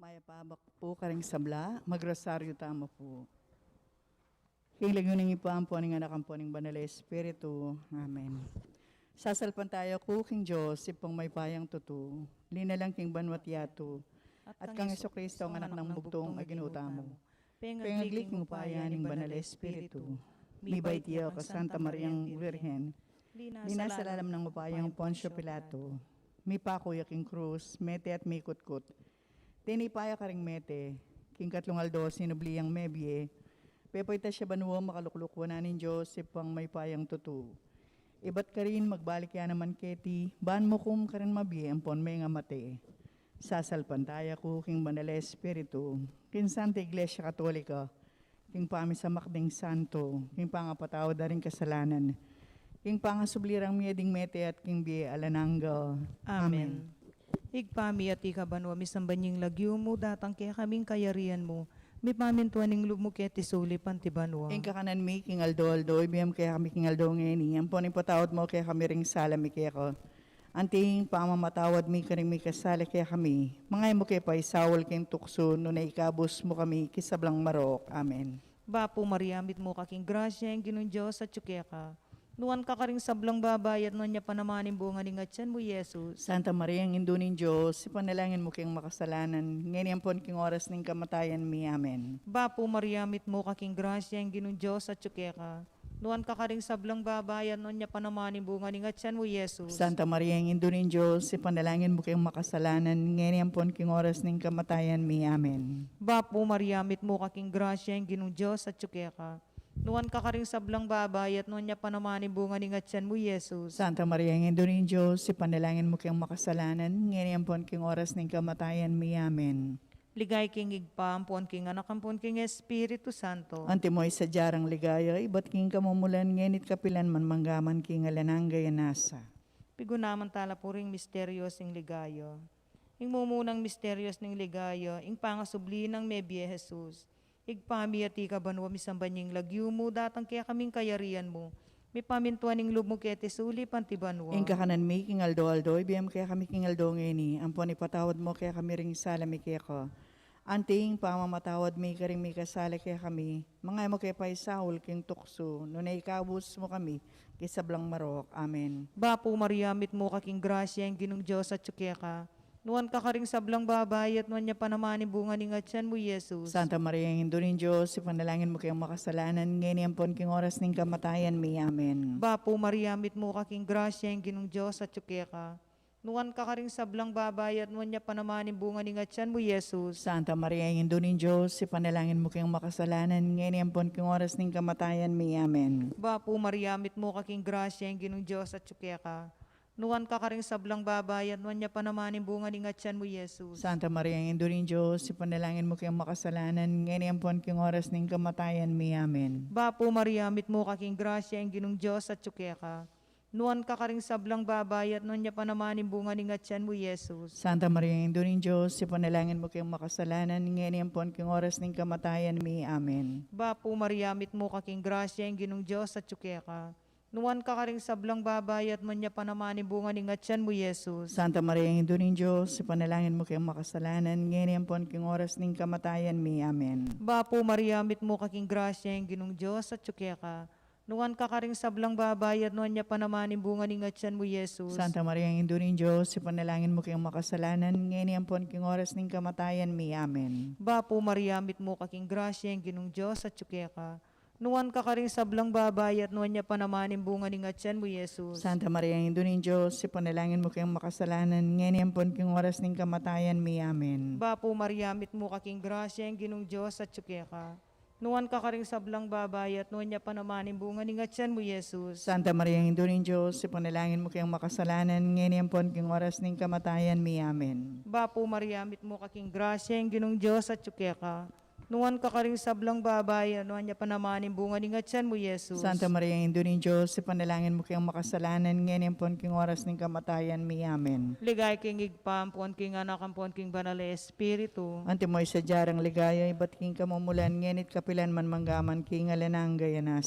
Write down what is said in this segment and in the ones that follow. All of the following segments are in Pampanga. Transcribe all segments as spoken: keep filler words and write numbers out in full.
Mayap a abak pu karing sabla, magrosaryo tamu pu. King lagyu ning Ibpa, ampo ning Anak, ampo ning Banal a Espiritu. Amen. Sasalpantaya ku king Dios, Ibpang mayupayang tutu, linalang king banua't yatu, at kang Jesucristo, ang Anak nang bugtung a Ginu tamu. Pengagli king upaya ning Banal a Espiritu, mibait ya ka Santa Mariang Birhen, linasa lalam ning upayang Poncio Pilato, mipaku ya king krus, mete at mikutkut. Tinipa ya karing mete, king katlung aldo sinubli yang mebie, pepaitas ya banua, makalukluk wanan ning Dios, Ibpang mayupayang tutu. Ibat karin magbalik ya naman keti ban mukum karing mabie ampon mengamate. Sasalpantaya ku king Banal a Espiritu, king Santa Iglesia Katolika, king pamisamak ding santo, king pangapatawad da ring kasalanan, king pangasubli rang mie ding mete at king bie alang angga. Amen. Amen. Ibpa mi, atiu ka banua, misamban ya ing lagyu mu, datang kekami ing kayarian mu, mipamintuan ing lub mu keti sulip anti banua. Ing kakanan mi king aldo-aldo, ibie mu kekami king aldo ngeni, ampon ipatawad mu kekami ring sala mi keka, anti ing pamamatawad mi karing mikasala kekami. Manga e mu ke paisaul king tuksu, nune ikabus mu kami king sablang marok. Amen. Bapu Maria, mitmu ka king grasya, ing Ginung Dios atyu keka. Nuan ka karing sablang babai, at nuan ya pa naman ing bunga ning atyan mu, Jesus. Santa Maria, Indu ning Dios, ipanalangin mu keng makasalanan, ngeni ampon king oras ning kamatayan mi. Amen. Bapu Maria, mitmu ka king grasya, ing Ginung Dios atyu keka. Nuan ka karing sablang babai, at nuan ya pa naman ing bunga ning atyan mu, Jesus. Santa Maria, Indu ning Dios, ipanalangin mu keng makasalanan, ngeni ampon king oras ning kamatayan mi. Amen. Bapu Maria, mitmu ka king grasya, ing Ginung Dios atyu keka. Nuan ka karing sablang babai, at nuan ya pa naman ing bunga ning atyan mu, Jesus. Santa Maria, Indu ning Dios, ipanalangin mu keng makasalanan, ngeni ampon king oras ning kamatayan mi. Amen. Ligaya king Ibpa, ampon king Anak, ampon king Espiritu Santo. Antimo ing sadya rang ligaya, ibat king kamumulan, ngeni't kapilan man, manggaman king alang angga. Amen. Piganakan tala pu ring misterios ning ligaya. Ing mumunang misterios ning ligaya, ing pangasubli nang mebie Jesus. Ibpa mi, atiu ka banua, misamban ya ing lagyu mu, datang kekami ing kayarian mu, mipamintuan ing lub mu keti sulip anti banua. Ing kakanan mi king aldo-aldo, ibie mu kekami king aldo ngeni, ampon ipatawad mu kekami ring sala mi keka, anti ing pamamatawad mi karing mikasala kekami, manga e mu ke paisaul king tuksu, nune ikabus mu kami king sablang marok. Amen. Bapu Maria, mitmu ka king grasya, ing Ginung Dios atyu keka. Nuan ka karing sablang babai, at nuan ya pa naman ing bunga ning atyan mu, Jesus. Santa Maria, Indu ning Dios, ipanalangin mu keng makasalanan, ngeni ampon king oras ning kamatayan mi. Amen. Bapu Maria, mitmu ka king grasya, ing Ginung Dios atyu keka. Nuan ka karing sablang babai, at nuan ya pa naman ing bunga ning atyan mu, Jesus. Santa Maria, Indu ning Dios, ipanalangin mu keng makasalanan, ngeni ampon king oras ning kamatayan mi. Amen. Bapu Maria, mitmu ka king grasya, ing Ginung Dios atyu keka. Nuan ka karing sablang babai, at nuan ya pa naman ing bunga ning atyan mu, Jesus. Santa Maria, Indu ning Dios, ipanalangin mu keng makasalanan, ngeni ampon king oras ning kamatayan mi. Amen. Bapu Maria, mitmu ka king grasya, ing Ginung Dios atyu keka. Nuan ka karing sablang babai, at nuan ya pa naman ing bunga ning atyan mu, Jesus. Santa Maria, Indu ning Dios, ipanalangin mu keng makasalanan, ngeni ampon king oras ning kamatayan mi. Amen. Bapu Maria, mitmu ka king grasya, ing Ginung Dios atyu keka. Nuan ka karing sablang babai, at nuan ya pa naman ing bunga ning atyan mu, Jesus. Santa Maria, Indu ning Dios, ipanalangin mu keng makasalanan, ngeni ampon king oras ning kamatayan mi. Amen. Bapu Maria, mitmu ka king grasya, ing Ginung Dios atyu keka. Nuan ka karing sablang babai, at nuan ya pa naman ing bunga ning atyan mu, Jesus. Santa Maria, Indu ning Dios, ipanalangin mu keng makasalanan, ngeni ampon king oras ning kamatayan mi. Amen. Bapu Maria, mitmu ka king grasya, ing Ginung Dios atyu keka. Nuan ka karing sablang babai, at nuan ya pa naman ing bunga ning atyan mu, Jesus. Santa Maria, Indu ning Dios, ipanalangin mu keng makasalanan, ngeni ampon king oras ning kamatayan mi. Amen. Bapu Maria, mitmu ka king grasya, ing Ginung Dios atyu keka. Nuan ka karing sablang babai, at nuan ya pa naman ing bunga ning atyan mu, Jesus. Santa Maria, Indu ning Dios, ipanalangin mu keng makasalanan, ngeni ampon king oras ning kamatayan mi. Amen. Bapu Maria, mitmu ka king grasya, ing Ginung Dios atyu keka. Nuan ka karing sablang babai, at nuan ya pa naman ing bunga ning atyan mu, Jesus. Santa Maria, Indu ning Dios, ipanalangin mu keng makasalanan, ngeni ampon king oras ning kamatayan mi. Amen. Ligaya king Ibpa, ampon king Anak, ampon king Banal a Espiritu. Antimo ing sadya rang ligaya, ibat king kamumulan, ngeni't kapilan man, manggaman king alang angga. Amen.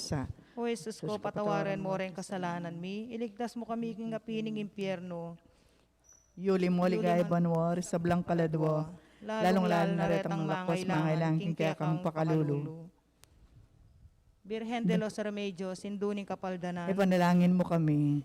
O Jesus ko, patawaren mo reng kasalanan mi, iligtas mo kami king api ning impyerno. Yuli mo ligaya banua, ring sablang kaladua, lalung-lalu na retang mangailangan king kekang pakalulu. Birhen de los Remedios, Indu ning Kapaldanan, ipanalangin mu kami.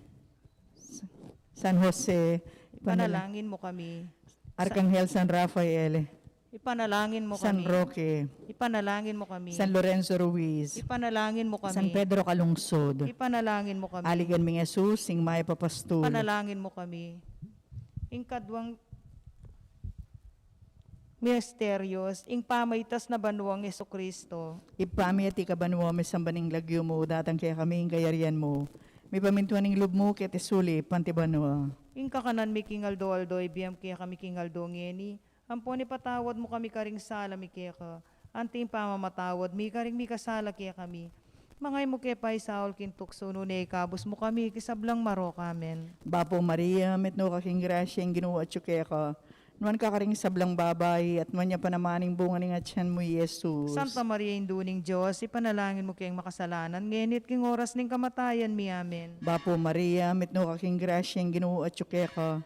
San Jose, ipanalangin mu kami. Arkanghel San Rafael, ipanalangin mu kami. San Roque, ipanalangin mu kami. San Lorenzo Ruiz, ipanalangin mu kami. San Pedro Calungsod, ipanalangin mu kami. Aligan ming Jesus, ing mayap a pastul, ipanalangin mu kami. Ing kaduang misterios, ing pamaitas na banua nang Jesucristo. Ibpa mi, atiu ka banua, misamban ing lagyu mu, datang kekami ing kayarian mu, mipamintuan ing lub mu keti sulip anti banua. Ing kakanan mi king aldo-aldo ibie mu kekami king aldo ngeni, ampon ipatawad mu kami karing sala mi keka, anti ing pamamatawad mi karing mikasala kekami. Manga e mu ke paisaul king tuksu, nune ikabus mu kami king sablang marok. Amen. Bapu Maria, mitmu ka king grasya, ing Ginu atyu keka. Nuan ka karing sablang babai, at nuan ya pa naman ing bunga ning atyan mu, i Jesus. Santa Maria, Indu ning Dios, ipanalangin mu keng makasalanan, ngeni at king oras ning kamatayan mi. Amen. Bapu Maria, mitmu ka king grasya, ing Ginu atyu keka.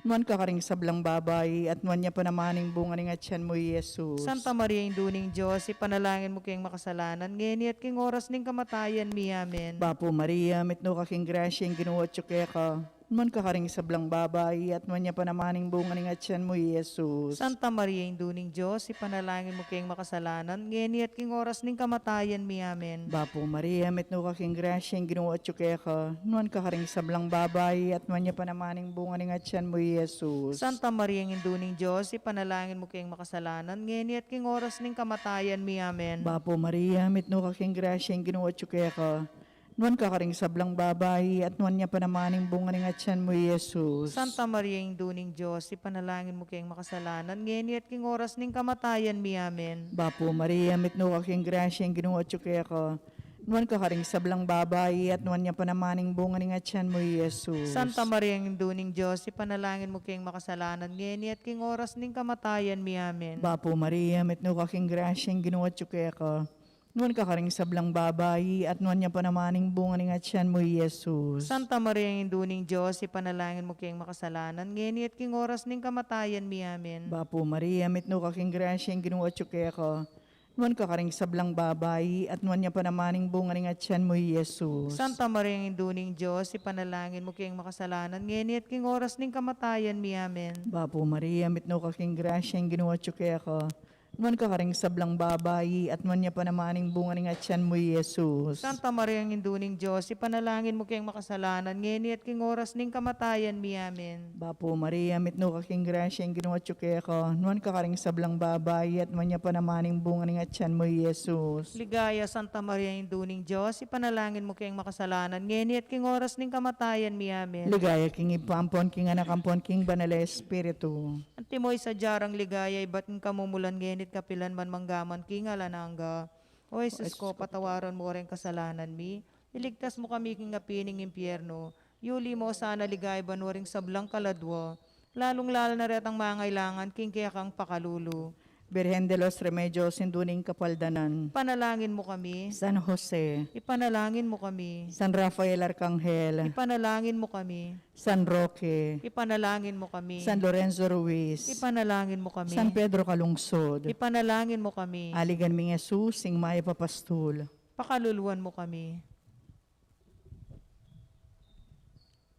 Nuan ka karing sablang babai, at nuan ya pa naman ing bunga ning atyan mu, i Jesus. Santa Maria, Indu ning Dios, ipanalangin mu keng makasalanan, ngeni at king oras ning kamatayan mi. Amen. Bapu Maria, mitmu ka king grasya, ing Ginu atyu keka. Nuan ka karing sablang babai, at nuan ya pa naman ing bunga ning atyan mu, i Jesus. Santa Maria, Indu ning Dios, ipanalangin mu keng makasalanan, ngeni at king oras ning kamatayan mi. Amen. Bapu Maria, mitmu ka king grasya, ing Ginu atyu keka. Nuan ka karing sablang babai, at nuan ya pa naman ing bunga ning atyan mu, i Jesus. Santa Maria, Indu ning Dios, ipanalangin mu keng makasalanan, ngeni at king oras ning kamatayan mi. Amen. Bapu Maria, mitmu ka king grasya, ing Ginu atyu keka. Nuan ka karing sablang babai, at nuan ya pa naman ing bunga ning atyan mu, i Jesus. Santa Maria, Indu ning Dios, ipanalangin mu keng makasalanan, ngeni at king oras ning kamatayan mi. Amen. Bapu Maria, mitmu ka king grasya, ing Ginu atyu keka. Nuan ka karing sablang babai, at nuan ya pa naman ing bunga ning atyan mu, i Jesus. Santa Maria, Indu ning Dios, ipanalangin mu keng makasalanan, ngeni at king oras ning kamatayan mi. Amen. Bapu Maria, mitmu ka king grasya, ing Ginu atyu keka. Nuan ka karing sablang babai, at nuan ya pa naman ing bunga ning atyan mu, i Jesus. Santa Maria, Indu ning Dios, ipanalangin mu keng makasalanan, ngeni at king oras ning kamatayan mi. Amen. Bapu Maria, mitmu ka king grasya, ing Ginu atyu keka. Nuan ka karing sablang babai, at nuan ya pa naman ing bunga ning atyan mu, i Jesus. Santa Maria, Indu ning Dios, ipanalangin mu keng makasalanan, ngeni at king oras ning kamatayan mi. Amen. Bapu Maria, mitmu ka king grasya, ing Ginu atyu keka. Nuan ka karing sablang babai, at nuan ya pa naman ing bunga ning atyan mu, i Jesus. Santa Maria, Indu ning Dios, ipanalangin mu keng makasalanan, ngeni at king oras ning kamatayan mi. Amen. Bapu Maria, mitmu ka king grasya, ing Ginu atyu keka. Nuan ka karing sablang babai, at nuan ya pa naman ing bunga ning atyan mu, i Jesus. Ligaya, Santa Maria, Indu ning Dios, ipanalangin mu keng makasalanan, ngeni at king oras ning kamatayan mi. Amen. Ligaya king Ibpa ampon king Anak ampon king Banal a Espiritu. Antimo ing sadya rang ligaya, ibat king kamumulan, ngeni at kapilan man, mangga man king alang angga. O Jesus ko, patawaran mu reng kasalanan mi, iligtas mu kami king api ning impyerno, yuli mu sana king banua ring sablang kaladua, lalung-lalu na retang mangailangan king kekang pakalulu. Birhen de los Remedios, Indu ning Kapaldanan, ipanalangin mu kami. San Jose, ipanalangin mu kami. San Rafael Arkanghel, ipanalangin mu kami. San Roque, ipanalangin mu kami. San Lorenzo Ruiz, ipanalangin mu kami. San Pedro Calungsod, ipanalangin mu kami. Aligan ming Jesus, ing mayap a pastul, pakaluluan mu kami.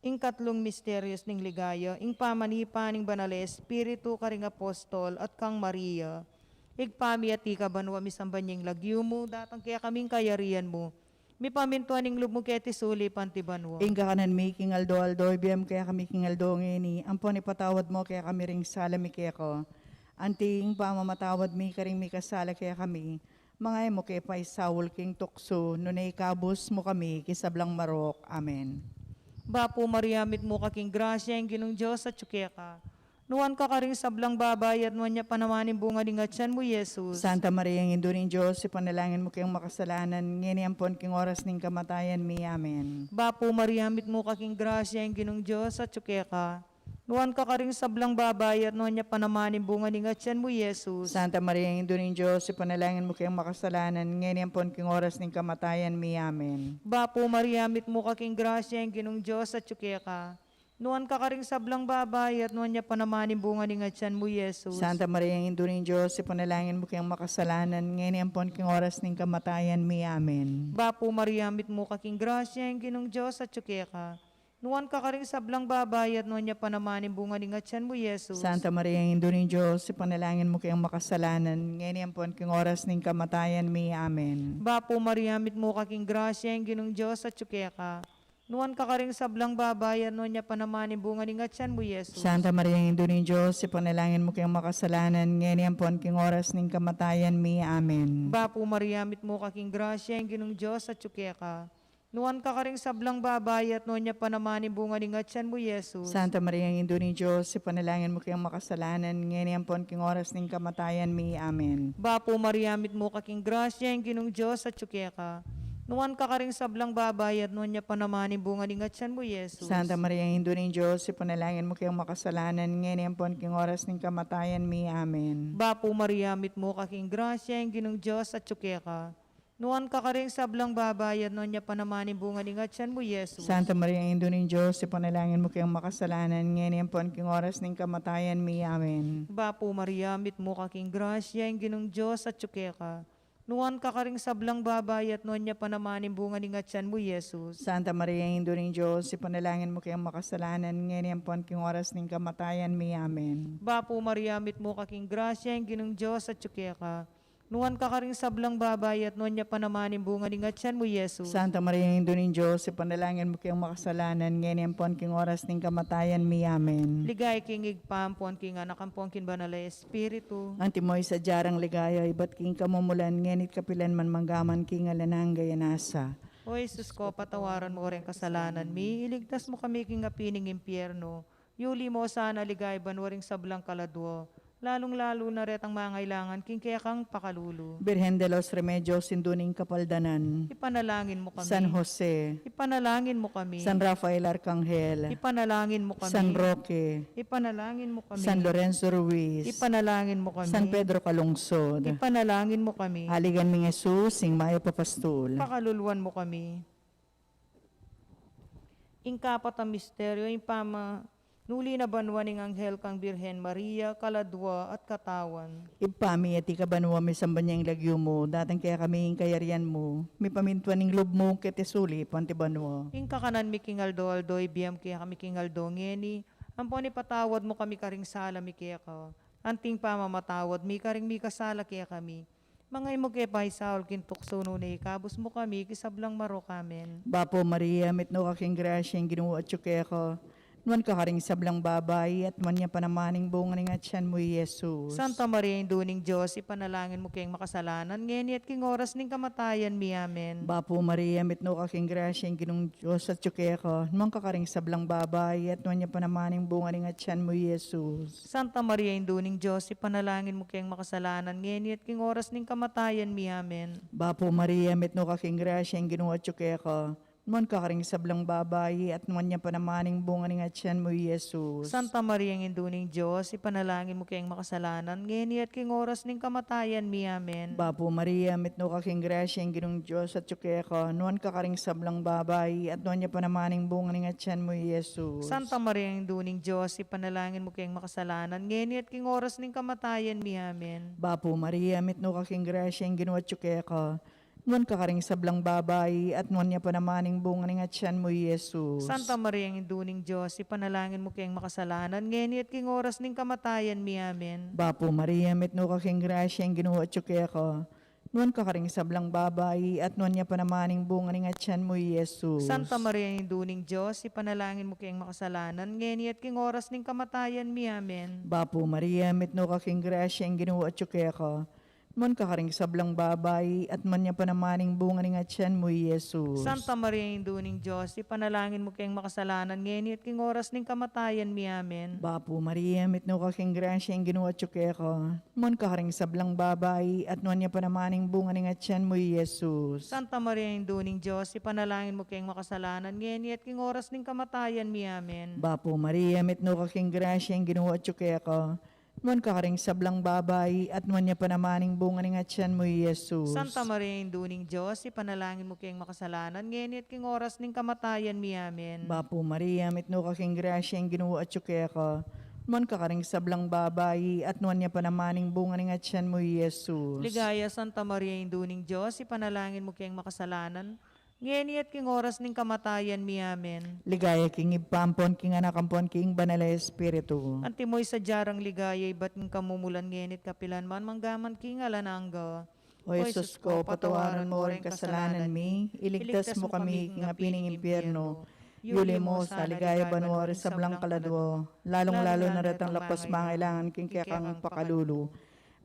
Ing katlung misterios ning ligaya, ing pamanipa ning Banal a Espiritu karing apostol at kang Maria. Ibpa mi, atiu ka banua, misamban ya ing lagyu mu, datang kekami ing kayarian mu, mipamintuan ing lub mu keti sulip anti banua. Ing kakanan mi king aldo-aldo ibie mu kekami king aldo ngeni, ampon ipatawad mu kekami ring sala mi keka, anti ing pamamatawad mi karing mikasala kekami. Manga e mu ke paisaul king tuksu, nune ikabus mu kami king sablang marok. Amen. Bapu Maria, mitmu ka king grasya, ing Ginung Dios atyu keka. Nuan ka karing sablang babai, at nuan ya pa naman ing bunga ning atyan mu, i Jesus. Santa Maria, Indu ning Dios, ipanalangin mu keng makasalanan, ngeni ampon king oras ning kamatayan mi. Amen. Bapu Maria, mitmu ka king grasya, ing Ginung Dios atyu keka. Nuan ka karing sablang babai, at nuan ya pa naman ing bunga ning atyan mu, i Jesus. Santa Maria, Indu ning Dios, ipanalangin mu keng makasalanan, ngeni ampon king oras ning kamatayan mi. Amen. Bapu Maria, mitmu ka king grasya, ing Ginung Dios atyu keka. Nuan ka karing sablang babai, at nuan ya pa naman ing bunga ning atian mu, Jesus. Santa Maria, Indu ning Dios, ipanalangin mu keng makasalanan, ngeni ampon king oras ning kamatayan mi. Amen. Bapu Maria, mitmu ka king grasya, ing Ginung Dios atyu keka. Nuan ka karing sablang babai, at nuan ya pa naman ing bunga ning atian mu, Jesus. Santa Maria, Indu ning Dios, ipanalangin mu keng makasalanan, ngeni ampon king oras ning kamatayan mi. Amen. Bapu Maria, mitmu ka king grasya, ing Ginung Dios atyu keka. Nuan ka karing sablang babai, at nuan ya pa naman ing bunga ning atian mu, Jesus. Santa Maria, Indu ning Dios, ipanalangin mu keng makasalanan, ngeni ampon king oras ning kamatayan mi. Amen. Bapu Maria, mitmu ka king grasya, ing Ginung Dios atyu keka. Nuan ka karing sablang babai, at nuan ya pa naman ing bunga ning atian mu, Jesus. Santa Maria, Indu ning Dios, ipanalangin mu keng makasalanan, ngeni ampon king oras ning kamatayan mi. Amen. Bapu Maria, mitmu ka king grasya, ing Ginung Dios atyu keka. Nuan ka karing sablang babai, at nuan ya pa naman ing bunga ning atian mu, Jesus. Santa Maria, Indu ning Dios, ipanalangin mu keng makasalanan, ngeni ampon king oras ning kamatayan mi. Amen. Bapu Maria, mitmu ka king grasya, ing Ginung Dios atyu keka. Nuan ka karing sablang babai, at nuan ya pa naman ing bunga ning atian mu, Jesus. Santa Maria, Indu ning Dios, ipanalangin mu keng makasalanan, ngeni ampon king oras ning kamatayan mi. Amen. Bapu Maria, mitmu ka king grasya, ing Ginung Dios atyu keka. Nuan ka karing sablang babai, at nuan ya pa naman ing bunga ning atian mu, Jesus. Santa Maria, Indu ning Dios, ipanalangin mu keng makasalanan, ngeni ampon king oras ning kamatayan mi. Amen. Bapu Maria, mitmu ka king grasya, ing Ginung Dios atyu keka. Nuan ka karing sablang babai, at nuan ya pa naman ing bunga ning atian mu, Jesus. Santa Maria, Indu ning Dios, ipanalangin mu keng makasalanan, ngeni ampon king oras ning kamatayan mi. Amen. Ligaya king Ibpa, ampon king Anak, ampon king Banal a Espiritu. Antimo ing sadyang ligaya, ibat king kamumulan, ngeni't kapilan man, manggaman king alang angga. Amen. O Jesus ko, patawaran mu reng kasalanan mi, iligtas mu kami king api ning impyerno, yuli mu sana king banua ring sablang kaladua, lalung-lalu na retang mangailangan king kekang pakalulu. Birhen de los Remedios, Indu ning Kapaldanan. Ipanalangin mu kami. San Jose. Ipanalangin mu kami. San Rafael Arcangel. Ipanalangin mu kami. San Roque. Ipanalangin mu kami. San Lorenzo Ruiz. Ipanalangin mu kami. San Pedro Calungsod. Ipanalangin mu kami. Aligan ming Jesus, ing mayap a pastul. Pakaluluan mu kami. Ing kapat a misteryo, ing pamanuli na banua ning anghel kang Birhen Maria, kaladua at katawan. Ibpa mi, atiu ka banua, misamban ya ing lagyu mu, datang kekami ing kayarian mu, mipamintuan ing lub mu keti sulip anti banua. Ing kakanan mi king aldo-aldo, ibie mu kekami king aldo ngeni, ampon ipatawad mu kami karing sala mi keka, anting pamamatawad mi karing mikasala kekami. Manga e mu ke paisaul king tuksu, nune ikabus mu kami king sablang marok. Amen. Bapu Maria, mitmu ka king grasya, ing Ginu atyu keka. Nuan ka karing sablang babai, at nuan ya pa naman ing bunga ning atyan mu, i Jesus. Santa Maria, Indu ning Dios, ipanalangin mu keng makasalanan, ngeni at king oras ning kamatayan mi. Amen. Bapu Maria, mitmu ka king grasya, ing Ginung Dios atyu keka. Nuan ka karing sablang babai, at nuan ya pa naman ing bunga ning atyan mu, i Jesus. Santa Maria, Indu ning Dios, ipanalangin mu keng makasalanan, ngeni at king oras ning kamatayan mi. Amen. Bapu Maria, mitmu ka king grasya, ing Ginu atyu keka. Nuan ka karing sablang babai, at nuan ya pa naman ing bunga ning atyan mu, i Jesus. Santa Maria, Indu ning Dios, ipanalangin mu keng makasalanan, ngeni at king oras ning kamatayan mi. Amen. Bapu Maria, mitmu ka king grasya, ing Ginung Dios atyu keka. Nuan ka karing sablang babai, at nuan ya pa naman ing bunga ning atyan mu, i Jesus. Santa Maria, Indu ning Dios, ipanalangin mu keng makasalanan, ngeni at king oras ning kamatayan mi. Amen. Bapu Maria, mitmu ka king grasya, ing Ginu atyu keka. Nuan ka karing sablang babai, at nuan ya pa naman ing bunga ning atyan mu, i Jesus. Santa Maria, Indu ning Dios, ipanalangin mu keng makasalanan, ngeni at king oras ning kamatayan mi. Amen. Bapu Maria, mitmu ka king grasya, ing Ginu atyu keka. Nuan ka karing sablang babai, at nuan ya pa naman ing bunga ning atyan mu, i Jesus. Santa Maria, Indu ning Dios, ipanalangin mu keng makasalanan, ngeni at king oras ning kamatayan mi. Amen. Bapu Maria, mitmu ka king grasya, ing Ginu atyu keka. Nuan ka karing sablang babai, at nuan ya pa naman ing bunga ning atyan mu, i Jesus. Santa Maria, Indu ning Dios, ipanalangin mu keng makasalanan, ngeni at king oras ning kamatayan mi. Amen. Bapu Maria, mitmu ka king grasya, ing Ginu atyu keka. Nuan ka karing sablang babai, at nuan ya pa naman ing bunga ning atyan mu, i Jesus. Santa Maria, Indu ning Dios, ipanalangin mu keng makasalanan, ngeni at king oras ning kamatayan mi. Amen. Bapu Maria, mitmu ka king grasya, ing Ginu atyu keka. Nuan ka karing sablang babai, at nuan ya pa naman ing bunga ning atian mu, i Jesus. Santa Maria, Indu ning Dios, ipanalangin mu keng makasalanan, ngeni at king oras ning kamatayan mi. Amen. Bapu Maria, mitmu ka king grasya, ing Ginu atyu keka. Nuan ka karing sablang babai, at nuan ya pa naman ing bunga ning atian mu, i Jesus. Ligaya, Santa Maria, Indu ning Dios, ipanalangin mu keng makasalanan, ngeni at king oras ning kamatayan mi. Amen. Ligaya king Ibpa, ampon king Anak, ampon king Banal a Espiritu. Antimo ing sadya rang ligaya, ibat king kamumulan, ngeni at kapilan man, manggaman king alang angga. O Jesus ko, patawaran mu ring kasalanan mi, iligtas mu kami king api ning impyerno, yuli mu sa ligaya banua ring sablang kaladua, lalung-lalu na retang lapas mangailangan king kekang pakalulu.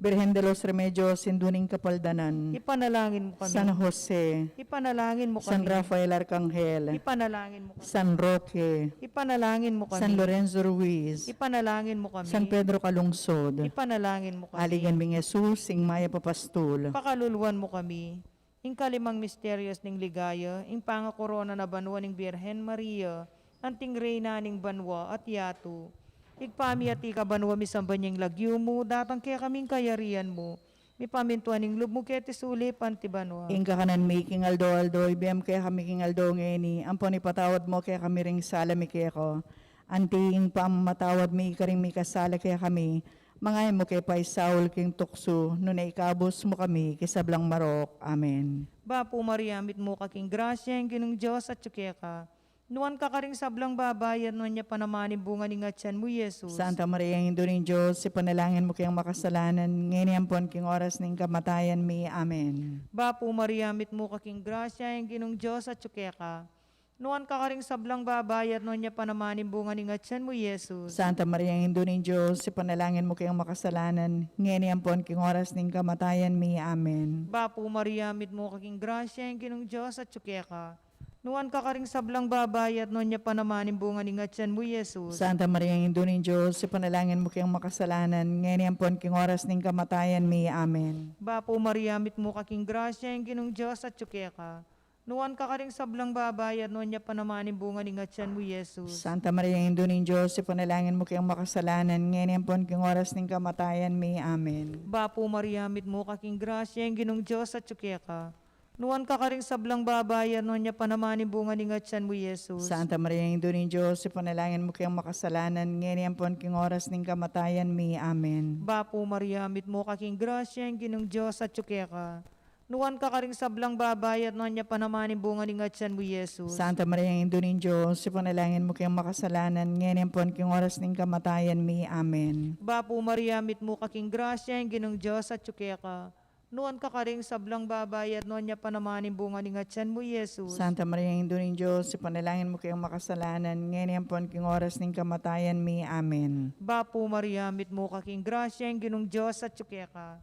Birhen de los Remedios, Indu ning Kapaldanan. Ipanalangin mu kami. San Jose. Ipanalangin mu kami. San Rafael Arcangel. Ipanalangin mu kami. San Roque. Ipanalangin mu kami. San Lorenzo Ruiz. Ipanalangin mu kami. San Pedro Calungsod. Ipanalangin mu kami. Aligan ming Jesus, ing mayap a pastul. Pakaluluan mu kami. Ing kalimang misterios ning ligaya, ing pangakorona na banua ning Birhen Maria, anting Reyna ning banua at yatu. Ibpa mi, atiu ka banua, misamban ya ing lagyu mu, datang kekami ing kayarian mu, mipamintuan ing lub mu keti sulip anti banua. Ing kakanan mi king aldo-aldo, ibie mu kekami king aldo ngeni, ampon ipatawad mu kekami ring sala mi keka, anti ing pamamatawad mi karing mikasala kekami, manga e mu ke paisaul king tuksu, nune ikabus mu kami king sablang marok. Amen. Bapu Maria, mitmu ka king grasya, ing Ginung Dios atyu keka. Nuan ka karing sablang babai, at nuan ya pa naman ing bunga ning atian mu, i Jesus. Santa Maria, Indu ning Dios, ipanalangin mu keng makasalanan, ngeni ampon king oras ning kamatayan mi. Amen. Bapu Maria, mitmu ka king grasya, ing Ginung Dios atyu keka. Nuan ka karing sablang babai, at nuan ya pa naman ing bunga ning atian mu, i Jesus. Santa Maria, Indu ning Dios, ipanalangin mu keng makasalanan, ngeni ampon king oras ning kamatayan mi. Amen. Bapu Maria, mitmu ka king grasya, ing Ginung Dios atyu keka. Nuan ka karing sablang babai, at nuan ya pa naman ing bunga ning atian mu, i Jesus. Santa Maria, Indu ning Dios, ipanalangin mu keng makasalanan, ngeni ampon king oras ning kamatayan mi. Amen. Bapu Maria, mitmu ka king grasya, ing Ginung Dios atyu keka. Nuan ka karing sablang babai, at nuan ya pa naman ing bunga ning atian mu, i Jesus. Santa Maria, Indu ning Dios, ipanalangin mu keng makasalanan, ngeni ampon king oras ning kamatayan mi. Amen. Bapu Maria, mitmu ka king grasya, ing Ginung Dios atyu keka. Nuan ka karing sablang babai, at nuan ya pa naman ing bunga ning atian mu, i Jesus. Santa Maria, Indu ning Dios, ipanalangin mu keng makasalanan, ngeni ampon king oras ning kamatayan mi. Amen. Bapu Maria, mitmu ka king grasya, ing Ginung Dios atyu keka. Nuan ka karing sablang babai, at nuan ya pa naman ing bunga ning atian mu, i Jesus. Santa Maria, Indu ning Dios, ipanalangin mu keng makasalanan, ngeni ampon king oras ning kamatayan mi. Amen. Bapu Maria, mitmu ka king grasya, ing Ginung Dios atyu keka. Nuan ka karing sablang babai, at nuan ya pa naman ing bunga ning atian mu, i Jesus. Santa Maria, Indu ning Dios, ipanalangin mu keng makasalanan, ngeni ampon king oras ning kamatayan mi. Amen. Bapu Maria, mitmu ka king grasya, ing Ginung Dios atyu keka.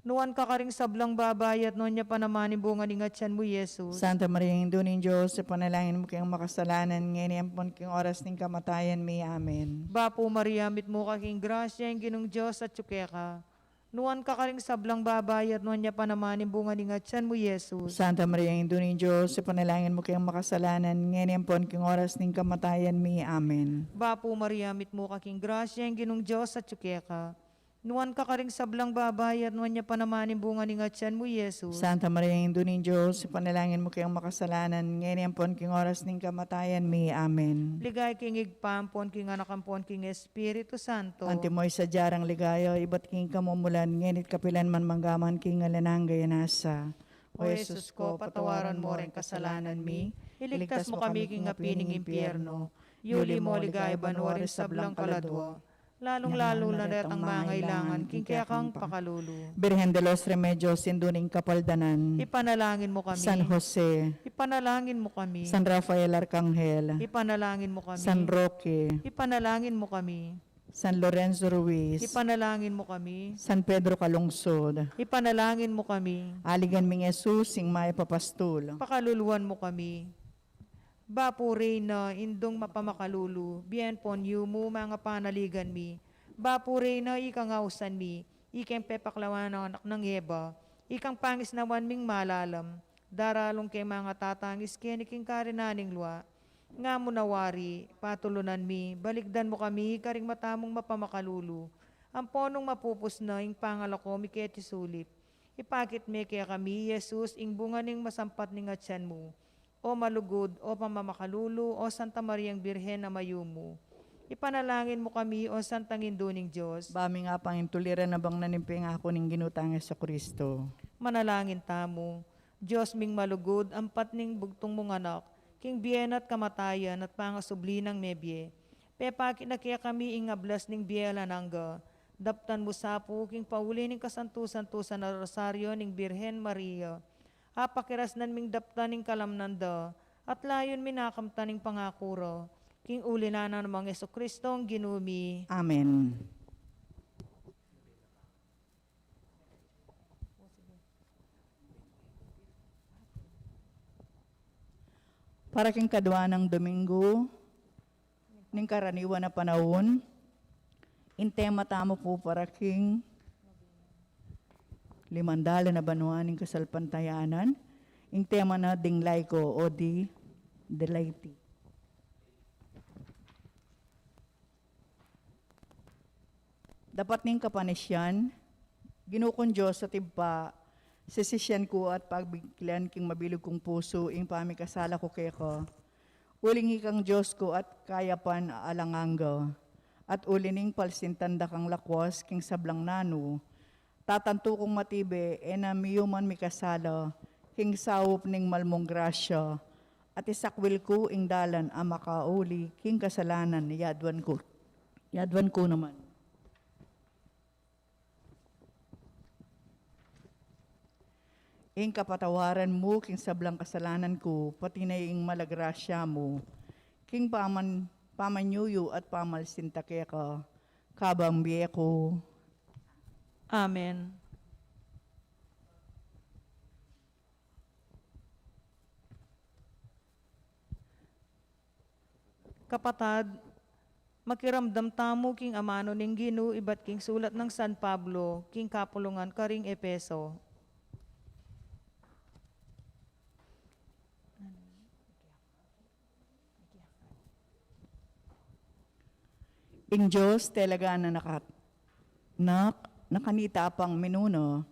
Nuan ka karing sablang babai, at nuan ya pa naman ing bunga ning atian mu, i Jesus. Santa Maria, Indu ning Dios, ipanalangin mu keng makasalanan, ngeni ampon king oras ning kamatayan mi. Amen. Bapu Maria, mitmu ka king grasya, ing Ginung Dios atyu keka. Nuan ka karing sablang babai, at nuan ya pa naman ing bunga ning atian mu, i Jesus. Santa Maria, Indu ning Dios, ipanalangin mu keng makasalanan, ngeni ampon king oras ning kamatayan mi. Amen. Bapu Maria, mitmu ka king grasya, ing Ginung Dios atyu keka. Nuan ka karing sablang babai, at nuan ya pa naman ing bunga ning atian mu, i Jesus. Santa Maria, Indu ning Dios, ipanalangin mu keng makasalanan, ngeni ampon king oras ning kamatayan mi. Amen. Ligaya king Ibpa, ampon king Anak, ampon king Espiritu Santo. Antimo ing sadya rang ligaya, ibat king kamumulan, ngeni at kapilan man, manggaman king alang angga. Amen. O Jesus ko, patawaran mu ring kasalanan mi, iligtas mu kami king api ning impyerno, yuli mu king ligaya banua ring sablang kaladua, lalung-lalu na retang mangailangan king kekang pakalulu. Birhen de los Remedios, Indu ning Kapaldanan. Ipanalangin mu kami. San Jose. Ipanalangin mu kami. San Rafael Arcangel. Ipanalangin mu kami. San Roque. Ipanalangin mu kami. San Lorenzo Ruiz. Ipanalangin mu kami. San Pedro Calungsod. Ipanalangin mu kami. Aligan ming Jesus, ing mayap a pastul. Pakaluluan mu kami. Bapu Reyna, Indung mapamakalulu, bie ampon yumu, manga panaligan mi. Bapu Reyna, ikang ausan mi, ikang pepaklawan nang anak nang Eva, ikang pangisnawan ming malalam, daralung keng manga tatangis keni king karinan ning lua. Nga mu na wari, patulunan mi, balikdan mu kami karing mata mung mapamakalulu, Ampo nung mapupus na ing pangalako mi keti sulip, ipakit me kekami i Jesus, ing bunga ning masampat ning atian mu. O malugud, o pamamakalulu, o Santa Mariang Birhen a mayumu, ipanalangin mu kami, o Santang Indu ning Dios. Ba ming apangintuliran a bangnan ing pengaku ning Ginu tang Jesucristo. Manalangin tamu. Dios ming malugud, ampat ning bugtung mung Anak, king bie na at kamatayan at pangasubli nang mebie, pepakit na kekami ing ablas ning bie alang angga. Daptan mu sa pu king pauli ning kasantu-santusan a Rosario ning Birhen Maria, apakirasnan ming daptan ing kalamnan da, at layun mi na kamtan ing pangaku ra, king uli na nang Jesucristo a Ginu mi. Amen. Para king kadua nang Domingo ning karaniwan a panaun, ing tema tamu pu para king limang dalan a banua ning kasalpantayanan, ing tema na ding laika o di dei laeti. Dapat ning kapanisian, Ginu kung Dios at Ibpa, sisisian ku at pabigkilan king mabilug kung pusu ing pamikasala ku keka. Uling ikang Dios ku at kayapan a alang angga, at uli ning palsintan da kang lakwas king sablang nanu, tatantu kung matibe e na miyuman mikasala king saup ning mal mung grasya, at isakwil ku ing dalan a makauli king kasalanan, yaduan ku, yaduan ku naman. Ing kapatawaran mu king sablang kasalanan ku, pati na ing mal a grasya mu, king paman-, pamanyuyu at pamalsinta keka, kabang bie ku. Amen. Kapatad, makiramdam tamu king amanu ning Ginu ibat king sulat nang San Pablo king kapulungan karing Efeso. Ing Dios talaga na nakat-, nak-, na kanita pang minuna,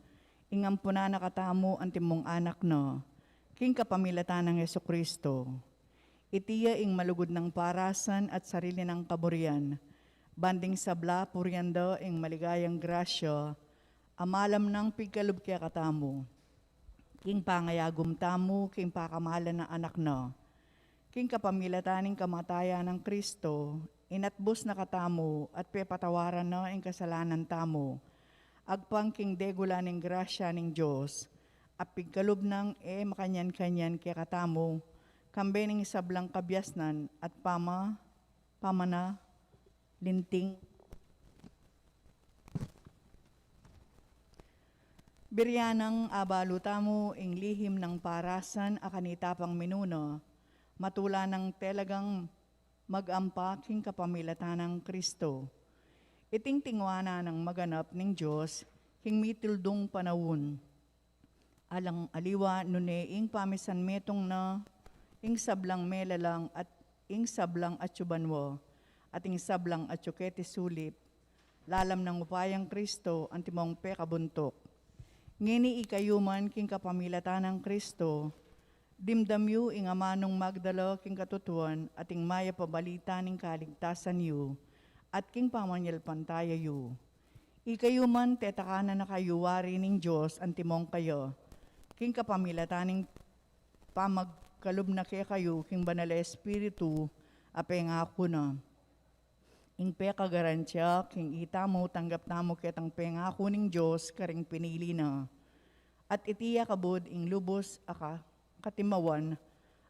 ing ampunan na katamu antimong anak na, king kapamilatan nang Jesucristo. Iti ya ing malugud nang parasan at sarili nang kaburian, ban ding sabla purian da ing maligayang grasya a malam nang pigkalub kekatamu, king pangayagum tamu king pakamalan a Anak na. King kapamilatan ning kamatayan nang Cristo, inatbus na katamu at pepatawaran na ing kasalanan tamu. Agpang king degula ning grasya ning Dios, a pigkalub nang e makanyan-kanyan kekatamu, kambe ning sablang kabiasnan at pama-, pamanalinting. Birian nang abalu tamu ing lihim nang parasan a kanita pang minuna, matula nang talagang mag-ampa king kapamilatan nang Cristo. Iting tinguanan nang maganap ning Dios king mitildung panaun. Alang aliwa nune ing pamisanmetung na ing sablang melalang at ing sablang atyu banua, at ing sablang atyu keti sulip, lalam nang upayang Cristo antimong pekabuntuk. Ngeni ikayu man king kapamilatan nang Cristo, dimdam yu ing amanung magdala king katutuan at ing mayap a balita ning kaligtasan yu, at king pamanyalpantaya yu. Ikayu man tetakanan na kayu wari ning Dios antimong kaya, king kapamilatan ning pamagkalub na kekayu king Banal a Espiritu a pengaku na. Ing pekagarantiya king itamu tanggap tamu ketang pengaku ning Dios karing pinili na. At iti ya kabud ing lubus a ka-, katimawan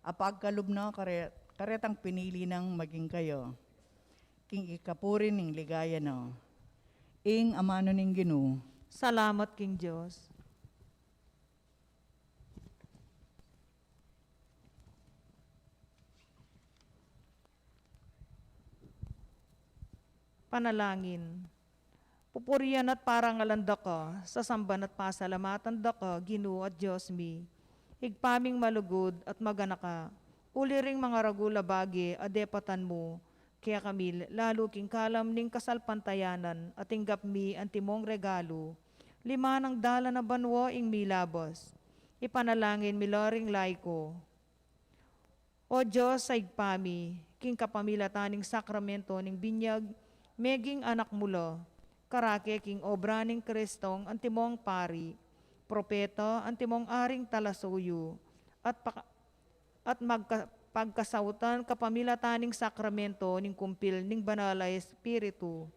a pagkalub na kare-, karetang pinili nang maging kaya, king ikapuri ning ligaya na. Ing amanu ning Ginu. Salamat king Dios. Panalangin. Pupurian at parangalan da ka, sasamban at pasalamatan da ka, Ginu at Dios mi, Ibpa ming malugud at maganaka, uli ring mangaragul a bage a depatan mu, kekami lalu king kalam ning kasalpantayanan, a tinggap mi antimong regalu, limanang dalan a banua ing milabas. Ipanalangin mi la ring laiko. O Dios a Ibpa mi, king kapamilatan ning sakramento ning binyag, meging anak mu la, karake king obra ning Kristong antimong pari, propeta, antimong aring talasuyu, at paka-, at magka-, pagkasautan kapamilatan ning sakramento ning kumpil ning Banal a Espiritu,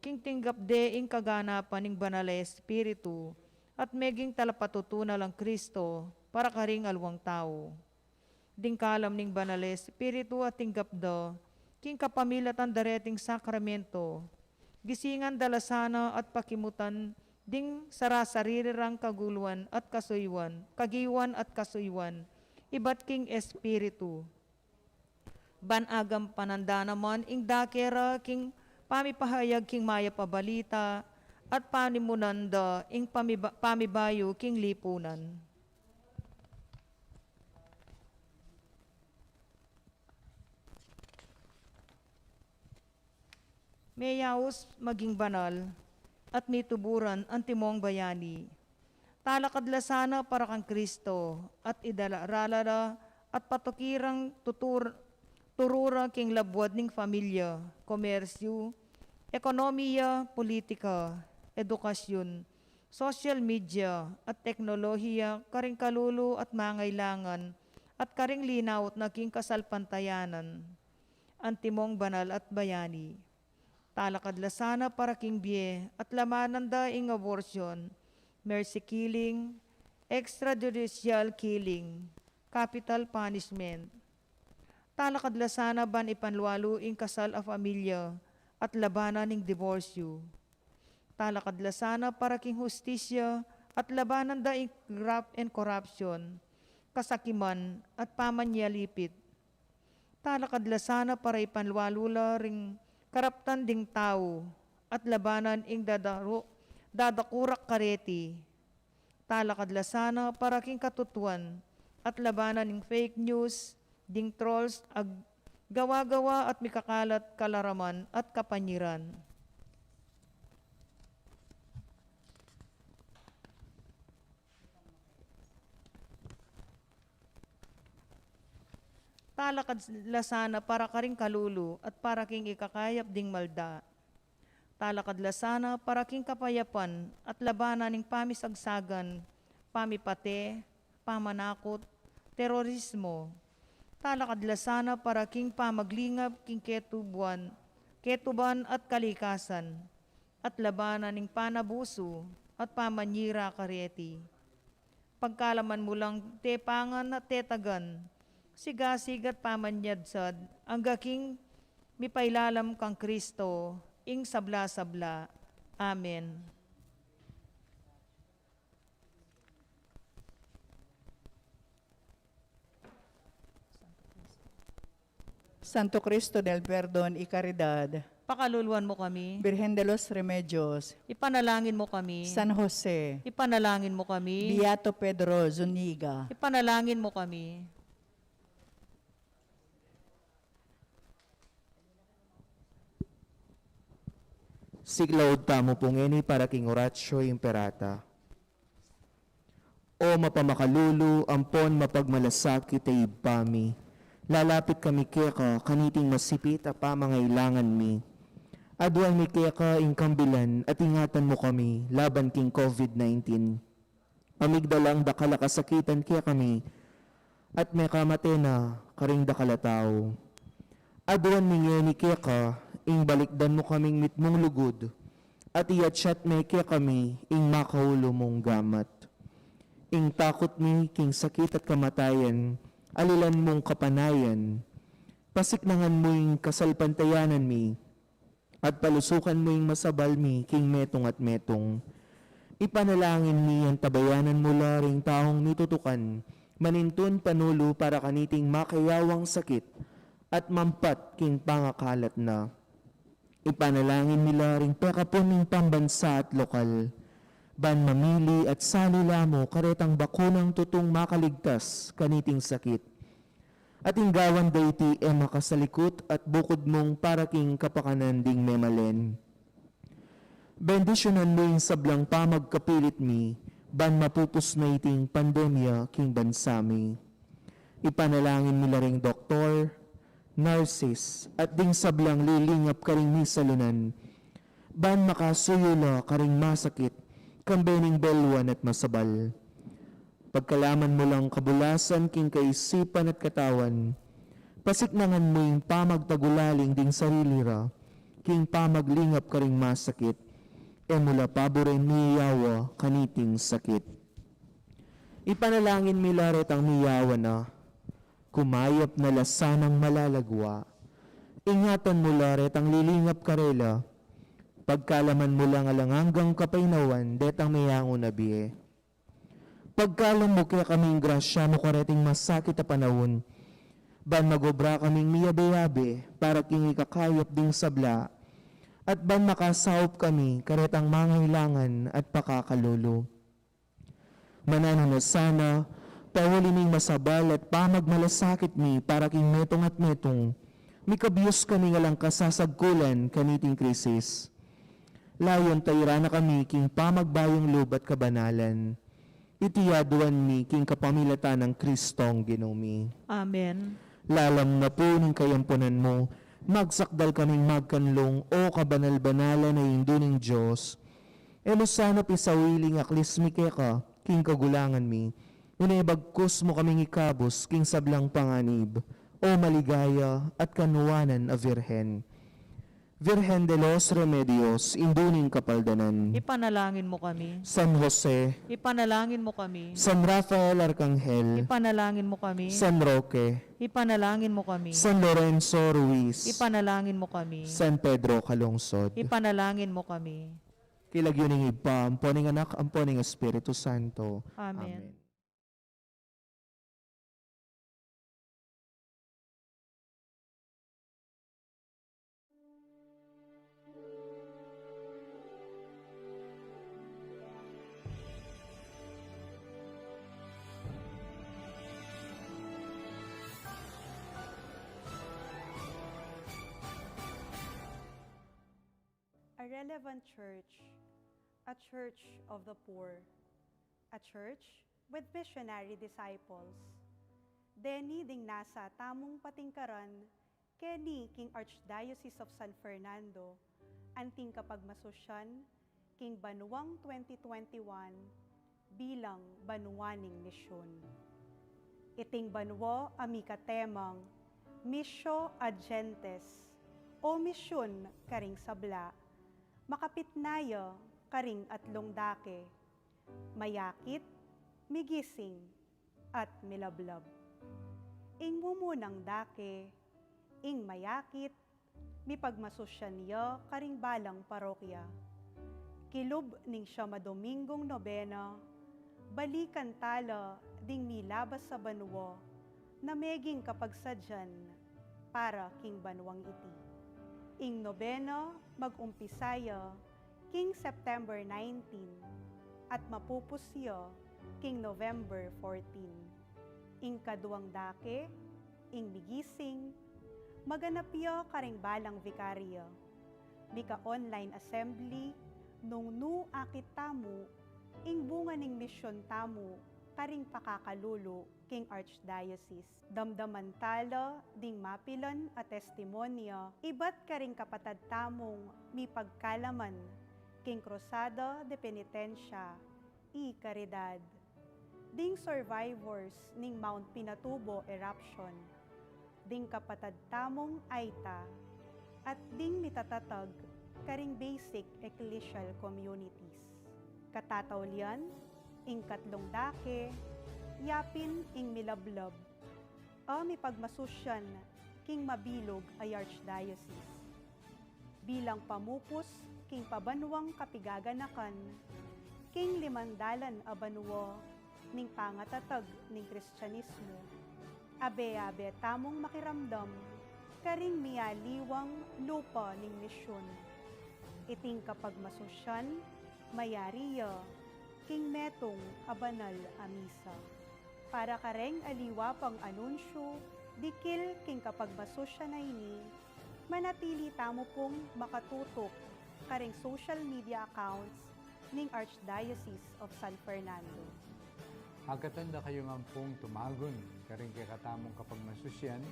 king tinggap de ing kaganapan ning Banal a Espiritu, at meging talapatutunan lang Kristo para karing alwang tau. Ding kalam ning Banal a Espiritu a tinggap da, king kapamilatan da reting sakramento, gisingan da la sana at pakimutan ding sarasarili rang kaguluan at kasuyuan, kagiwan at kasuyuan, ibat king Espiritu. Ban agampanan da naman ing dake ra king pamipahayag king mayap a balita at panimunan da ing pamiba-, pamibayu king lipunan. Meyaus maging banal at mituburan antimong bayani. Talakad la sana para kang Kristo at idala-, rala la at patuki rang tutur-, turu ra king labuad ning familia, komersyu, ekonomiya, politika, edukasyun, social media, at teknolohiya karing kalulu at mangailangan at karing linaut na king kasalpantayanan. Antimong banal at bayani. Talakad la sana para king bie at labanan da ing abortion, mercy killing, extrajudicial killing, capital punishment. Talakad la sana ban ipanlualu ing kasal a familia at labanan ing diborsyu. Talakad la sana para king hustisya at labanan da ing graft and corruption, kasakiman at pamanyalipit. Talakad la sana para ipanlualu la ring karaptan ding tau at labanan ing dadaru-, dadakurak kareti. Talakad la sana para king katutuan at labanan ing fake news, ding trolls, ag-, gawa-gawa at mikakalat kalaraman at kapanyiran. Talakad la sana para karing kalulu at para king ikakayap ding malda. Talakad la sana para king kapayapan at labanan ning pamisagsagan, pamipate, pamanakut, terorismo. Talakad la sana para king pamaglingap king ketubuan, ketuban at kalikasan, at labanan ning panabusu at pamanyira kareti. Pagkalaman mu lang tepangan at tetagan, sigasig at pamanyadsad, angga king mipailalam kang Kristo, ing sabla-sabla. Amen. Santo Cristo del Perdon y Caridad. Pakaluluan mo kami. Virgen de los Remedios. Ipanalangin mo kami. San Jose. Ipanalangin mo kami. Beato Pedro Zuniga. Ipanalangin mo kami. Siklaud tamu pu ngeni para king Oratio Imperata. O mapamakalulu ampon mapagmalasakit a Ibpa mi, lalapit kami keka kaniting masipit a pamangailangan mi. Aduan mi keka ing kambilan at ingatan mu kami laban king COVID nineteen. Pamigdalang dakal a kasakitan kekami at mekamate na karing dakal a tau. Aduan mi ngeni keka ing balikdan mu kaming mitmung lugud, at iatsat me kekami ing makaulu mung gamat. Ing takut mi king sakit at kamatayan, alilan mung kapanayan, pasiknangan mu ing kasalpantayanan mi, at palusukan mu ing masabal mi king metung at metung. Ipanalangin mi antabayanan mu la ring taung mitutukan, manintun panulu para kaniting makayawang sakit at mampat king pangakalat na. Ipanalangin mi la ring pekapun ning pambansa at lokal, ban mamili at sali la mu karetang bakunang tutung makaligtas kaniting sakit. At ing gawan da iti e makasalikut at bukud mung para king kapakanan ding memalen. Bendisyunan mu ing sablang pamagkapilit mi, ban mapupus na iting pandemya king bansa mi. Ipanalangin mi la ring doktor, nurses, at ding sablang lilingap karing misalunan, ban makasuyu la karing masakit, kambe ning belwan at masabal. Pagkalaman mu lang kabulasan king kaisipan at katawan, pasiknangan mu ing pamagtagulaling ding sarili ra, king pamaglingap karing masakit, e mu la paburen miyawa kaniting sakit. Ipanalangin mi la retang miyawa na, kumayap na la sanang malalagwa. Ingatan mu la retang lilingap karela, pagkalaman mu lang alang anggang kapaynawan detang meyangu na bie. Pagkalam mu kekaming grasya mu kareting masakit a panaun, ban magobra kaming miyabe-yabe para king ikakayap ding sabla, at ban makasaup kami karetang mangailangan at pakakalulu. Mananu na sana, pauli ning masabal at pamagmalasakit mi para king metung at metung, mikabius kami nga lang kasasagkulan kaniting krisis. Layon tairan na kami king pamagbayung lub at kabanalan. Iti aduan mi king kapamilatan nang Kristong Ginu mi. Amen. Lalam na pu ning kayampunan mu, magsakdal kaming magkanlung, o kabanal-banalan a Indu ning Dios. E mu sana pisawili ing aklis mi keka, king kagulangan mi. Une bagkus mu kaming ikabus king sablang panganib, o maligaya at kanuanan a Virgen. Virgen de los Remedios, Indu ning Kapaldanan. Ipanalangin mu kami. San Jose. Ipanalangin mu kami. San Rafael Arcangel. Ipanalangin mu kami. San Roque. Ipanalangin mu kami. San Lorenzo Ruiz. Ipanalangin mu kami. San Pedro Calungsod. Ipanalangin mu kami. King lagyu ning Ibpa, ampo ning Anak, ampo ning Espiritu Santo. Amen. Amen. A relevant church, a church of the poor, a church with missionary disciples. Deni ding nasa tamung patingkaran keni king Archdiocese of San Fernando, anting kapagmasusyan king banuang twenty twenty-one bilang banua ning misyun. Iting banua a mika temang Missio ad Gentes, o misyun karing sabla, makapit na ya karing atlung dake, mayakit, migising, at milablab. Ing mumunang dake, ing mayakit, mipagmasusyan ya karing balang parokya. Kilub ning siyam a Dominggung nobena, balikan tala ding milabas a banua na meging kapagsadyan para king banuang iti. Ing nobena mag-umpisa ya king September nineteen at mapupus ya king November fourteen. Ing kaduang dake, ing migising, maganap ya karing balang vikarya. Mika-online assembly, nung nu akit tamu ing bunga ning misyun tamu karing pakakalulu king Archdiocese. Damdaman tala ding mapilan a testimonya ibat karing kapatad tamung mipagkalaman king Cruzada de Penitencia y Caridad, ding survivors ning Mount Pinatubo eruption, ding kapatad tamung Aita, at ding mitatatag karing basic ecclesial communities. Katataulian, ing katlung dake, yapin ing milablab a mipagmasusyan king mabilug a Archdiocese. Bilang pamupus king pabanuang kapigaganakan king limang dalan a banua ning pangatatag ning Kristianismu, abe-abe tamung makiramdam karing mialiwang lupa ning misyun. Iting kapagmasusyan mayari ya king metung a banal a misa. Para kareng aliwa pang anunsyu, Dikil king kapagmasusyan a ini, manatili tamu pung makatutuk karing social media accounts ning Archdiocese of San Fernando. Agkatan da kayu ngan pung tumagun karing kekatamung kapagmasusyan,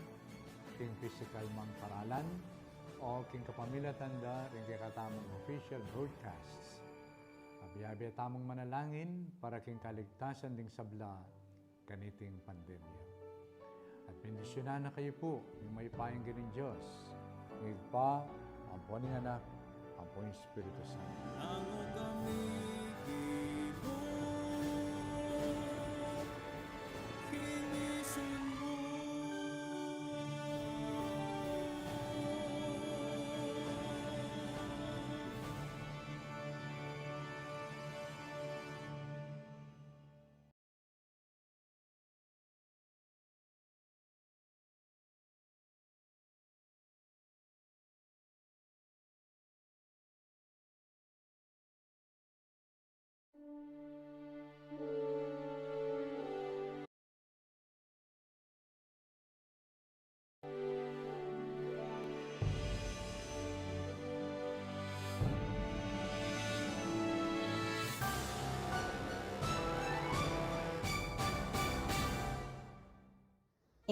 king pisikal mang paralan, o king kapamilatan da ring kekatamung official broadcasts. Abiabi tamung manalangin para king kaligtasan ding sabla kaniting pandemya. At bendisyunan na kayu pu ning mayupayang Ginu Dios, ing Ibpa, ampo ning Anak, ampo ning Espiritu Santo. Nanu kami gibu kinisin mu.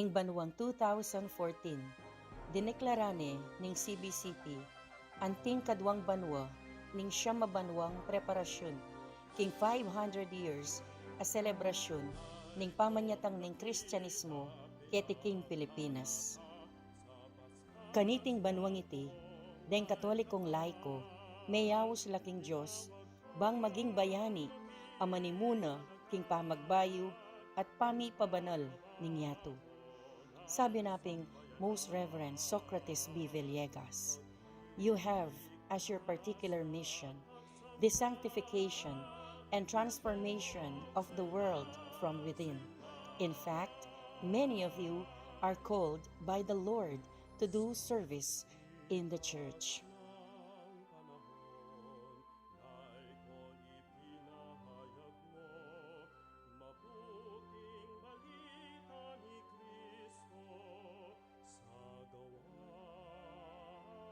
Ing banuang two thousand fourteen, dineklara ne ning C B C P anting kaduang banua ning siyam a banuang preparasyun king five hundred years a selebrasyun ning pamanyatang ning Kristianismo keti king Pilipinas. Kaniting banuang iti, deng Katolikong laiko, meyaus la king Dios, bang maging bayani a manimuna king pamagbayu at pamipabanal ning yatu. Sabi na ping Most Reverend Socrates B. Villegas, "You have as your particular mission the sanctification and transformation of the world from within. In fact, many of you are called by the Lord to do service in the church."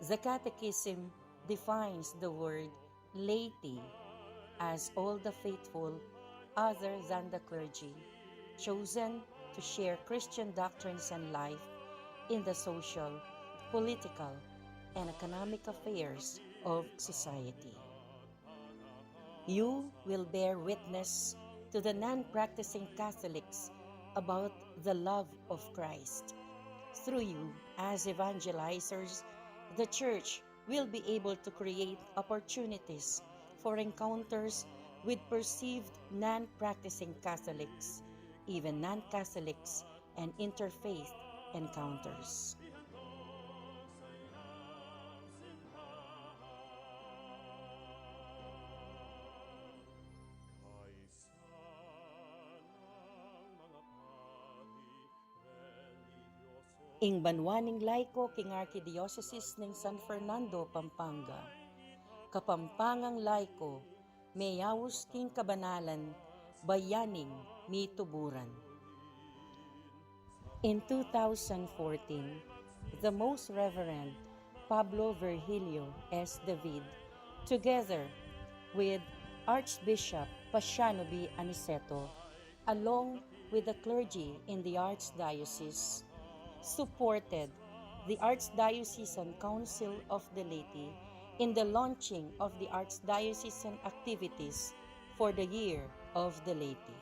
The Catechism defines the word laity as all the faithful other than the clergy, chosen to share Christian doctrines and life in the social, political, and economic affairs of society. You will bear witness to the non-practicing Catholics about the love of Christ. Through you, as evangelizers, the Church will be able to create opportunities for encounters with perceived non-practicing Catholics, even non-Catholics, and interfaith encounters. Ing banua ning laiko king Archdiocese ning San Fernando, Pampanga. Kapampangang laiko, meyaus king kabanalan, bayaning mituburan. In two thousand fourteen, the Most Reverend Pablo Virgilio S. David, together with Archbishop Paciano B. Aniceto, along with the clergy in the Archdiocese, supported the Archdiocesan Council of the Laity in the launching of the archdiocesan activities for the Year of the Laity.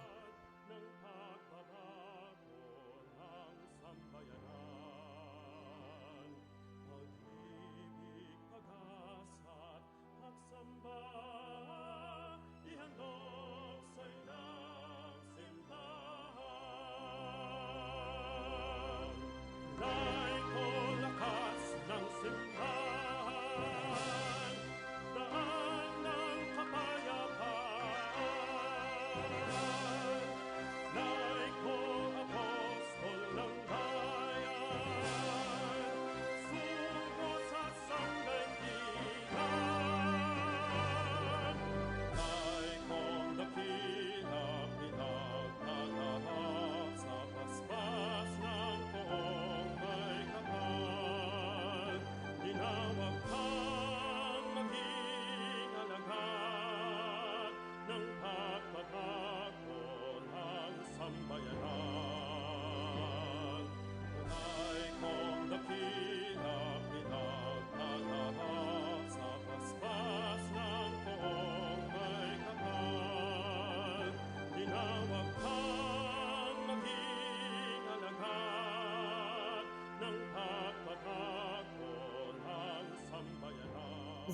Pagsamba, ihandog sa inang simbahan. Laiko, lakas ng simbahan, daan ng kapayapaan.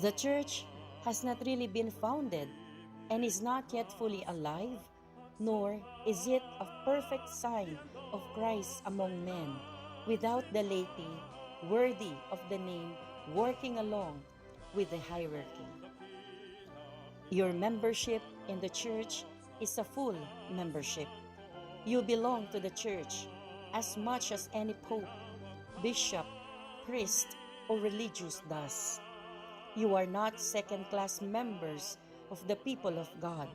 The church has not really been founded and is not yet fully alive, nor is it a perfect sign of Christ among men without the laity worthy of the name working along with the hierarchy. Your membership in the church is a full membership. You belong to the church as much as any pope, bishop, priest, or religious does. You are not second-class members of the people of God.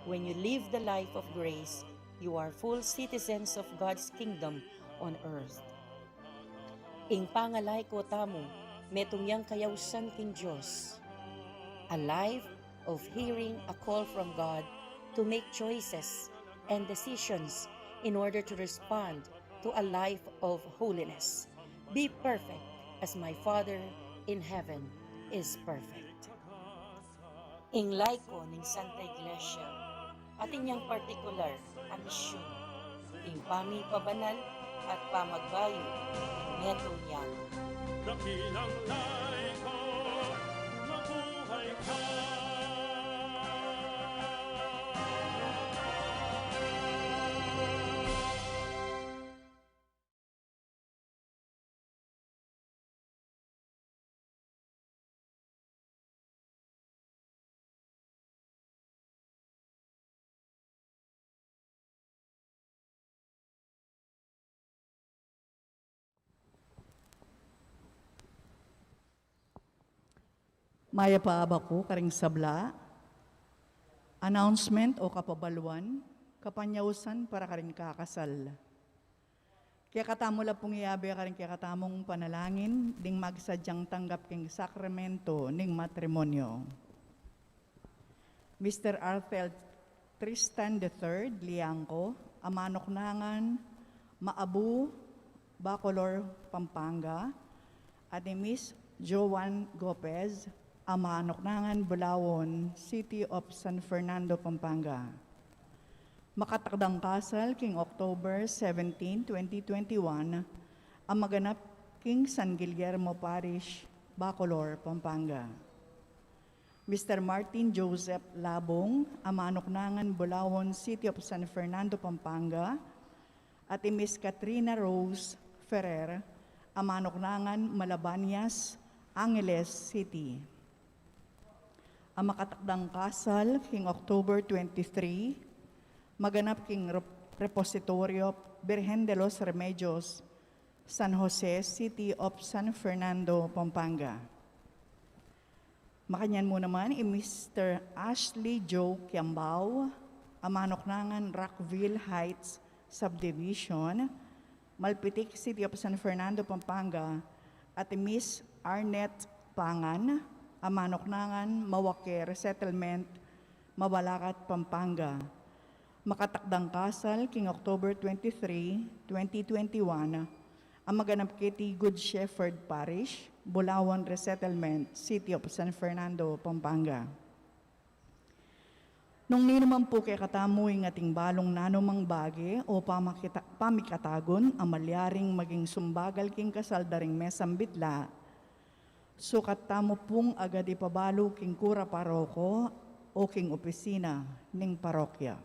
When you live the life of grace, you are full citizens of God's kingdom on earth. Ing pangalaiko tamu, metung yang kayausan king Dios. A life of hearing a call from God to make choices and decisions in order to respond to a life of holiness. Be perfect as my Father in heaven is perfect. Ing laiko ning Santa Iglesia, atin yang partikular a misyun, ing pamipabanal at pamagbayu ning metung yang. Dakilang laiko, mabuhay ka. Mayap a abak ku karing sabla. Announcement o kapabaluan, kapanyausan para karing kakasal. Kekatamu la pung iabe karing kekatamung panalangin ding magsadyang tanggap king sakramento ning matrimonyo. Mister Arthel Tristan the third Liangco, a manuknangan Maabu, Bacolor, Pampanga, at ni Miss Joan Gopez, a manuknangan Bulaon, City of San Fernando, Pampanga. Makatakdang kasal king October seventeen, twenty twenty-one, a maganap king San Guillermo Parish, Bacolor, Pampanga. Mister Martin Joseph Labong, a manuknangan Bulaon, City of San Fernando, Pampanga, at i Miss Katrina Rose Ferrer, a manuknangan Malabanias, Angeles City. A makatakdang kasal king October twenty-three, maganap king rep-, Repositorio Birhen de los Remedios, San Jose, City of San Fernando, Pampanga. Makanyan mu naman i Mister Ashley Joe Kiambao, a manuknangan Rockville Heights Subdivision, Malpitic, City of San Fernando, Pampanga, at i Miss Arnett Pangan, a manuknangan Mawake Resettlement, Mabalacat, Pampanga. Makatakdang kasal king October twenty-three, twenty twenty-one, a maganap keti Good Shepherd Parish, Bulaon Resettlement, City of San Fernando, Pampanga. Nung ninu man pu kekatamu ing ating balung nanumang bage o pamakita-, pamikatagun a malyaring maging sumbagal king kasal da ring mesang bitla, sukat tamu pung agad ipabalu king kura paroko o king opisina ning parokya.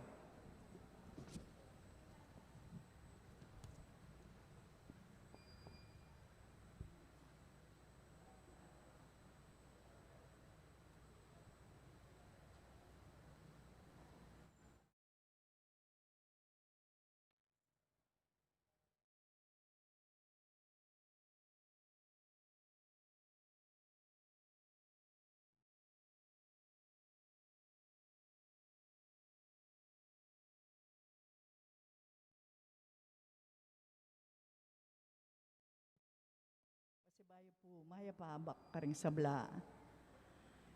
Pasibayu pu, mayap a abak karing sabla.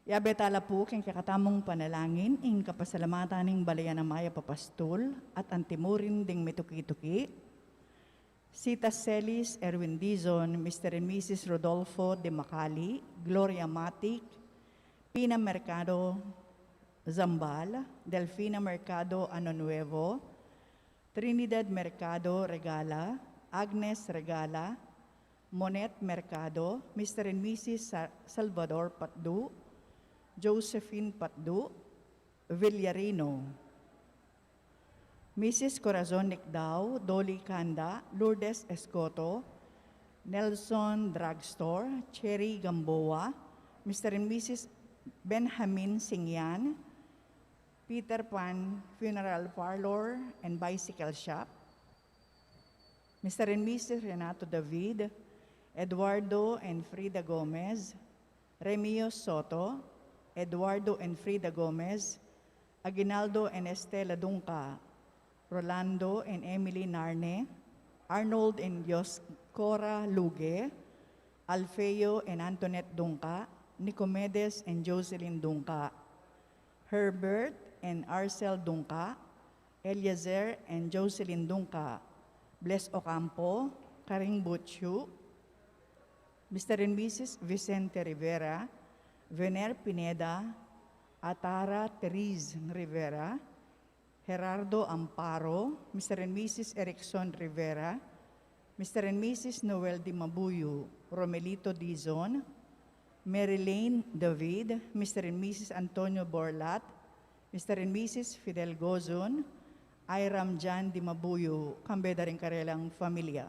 Yabe tala pu king kekatamung panalangin ing kapasalamatan ning balayan a mayap a pastul at antimurin ding mituki-tuki, Sita Celis Erwin Dizon, Mister and Missus Rodolfo de Macali, Gloria Matic, Pina Mercado Zambal, Delfina Mercado Anonuevo, Trinidad Mercado Regala, Agnes Regala, Monet Mercado, Mister and Missus Sa-, Salvador Patdu, Josephine Patdu, Villarino, Missus Corazon Nicdao, Dolly Canda, Lourdes Escoto, Nelson Drugstore, Cherry Gamboa, Mister and Missus Benjamin Singyan, Peter Pan Funeral Parlor and Bicycle Shop, Mister and Missus Renato David, Eduardo and Frida Gomez, Remio Soto, Eduardo and Frida Gomez, Aguinaldo and Estela Dungca, Rolando and Emily Narne, Arnold and Dioscora Luge, Alfeo and Antoinette Dungca, Nicomedes and Jocelyn Dungca, Herbert and Arcel Dungca, Eliezer and Jocelyn Dungca, Bles Ocampo, Karing Butchu, Mister and Missus Vicente Rivera, Vener Pineda, Atara Therese Rivera, Gerardo Amparo, Mister and Missus Erickson Rivera, Mister and Missus Noel Dimabuyo, Romelito Dizon, Mary Lane David, Mister and Missus Antonio Borlat, Mister and Missus Fidel Gozon, Iram Jan Dimabuyo, kambe da ring karelang familia.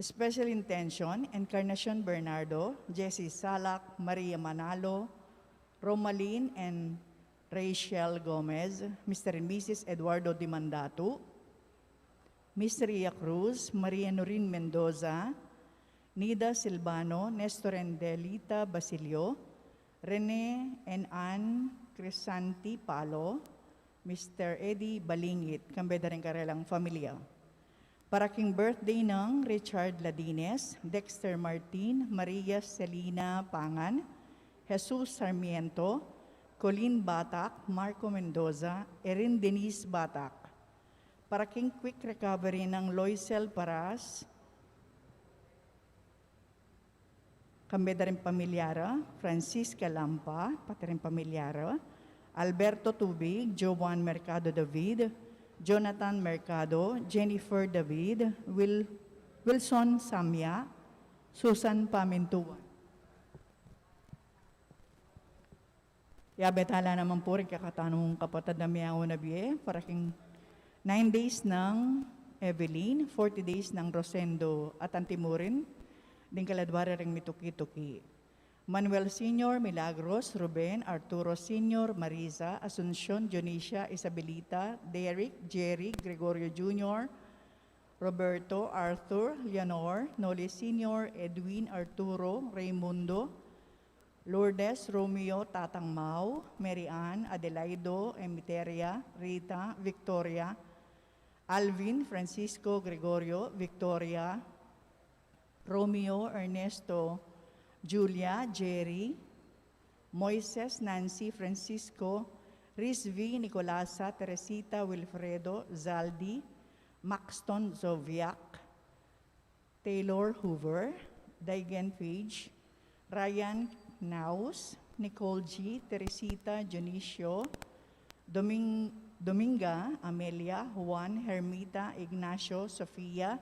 Special intention, Encarnacion Bernardo, Jessie Salak, Maria Manalo, Romalyn and Rachel Gomez, Mister and Missus Eduardo Dimandatu, Miss Ria Cruz, Maria Norin Mendoza, Nida Silvano, Nestor and Delita Basilio, Rene and Ann Crisanti Palo, Mister Eddie Balingit, kambe da ring karelang familia. Para king birthday nang Richard Ladines, Dexter Martin, Maria Selina Pangan, Jesus Sarmiento, Colleen Batak, Marco Mendoza, Erin Denise Batak. Para king quick recovery nang Loisel Paras, kambe da ring pamilya ra, Francisca Lampa, pati ring pamilya ra, Alberto Tubig, Joan Mercado David, Jonathan Mercado, Jennifer David, Wil-, Wilson Samya, Susan Pamintuan. Yabe tala naman pu ring kekatamung kapatad a miyauna bie, para king nine days nang Evelyn, forty days nang Rosendo, at antimurin ding kaladwa ra ring mituki-tuki. Manuel Senior, Milagros, Ruben, Arturo Senior, Marisa, Asuncion, Dionisia, Isabelita, Derek, Jerry, Gregorio Junior, Roberto, Arthur, Leonor, Noli Senior, Edwin, Arturo, Raymundo, Lourdes, Romeo, Tatang Mau, Mary Ann, Adelaido, Emiteria, Rita, Victoria, Alvin, Francisco, Gregorio, Victoria, Romeo, Ernesto, Julia, Jerry, Moises, Nancy, Francisco, Rizvi, Nicolasa, Teresita, Wilfredo, Zaldi, Maxton, Zoviac, Taylor Hoover, Daigen Page, Ryan Naus, Nicole G, Teresita, Dionisio, Doming-, Dominga, Amelia, Juan, Hermita, Ignacio, Sofia,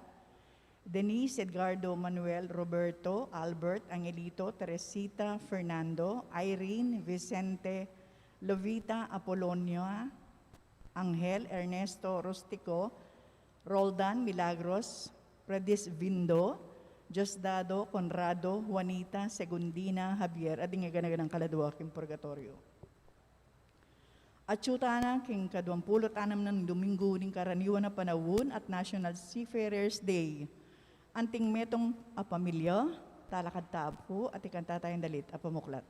Denise, Edgardo, Manuel, Roberto, Albert, Angelito, Teresita, Fernando, Irene, Vicente, Lovita, Apolonia, Angel, Ernesto, Rustico, Roldan, Milagros, Predis, Vindo, Diosdado, Conrado, Juanita, Segundina, Javier, at ding gana-ganang kaladwa king purgatorio. Atyu tana king kaduang pulu't anam nang Domingo ning karaniwan a panaun at National Seafarers Day. Anting metung a pamilya, talakad ta pu at ikanta tayang dalit a pamuklat.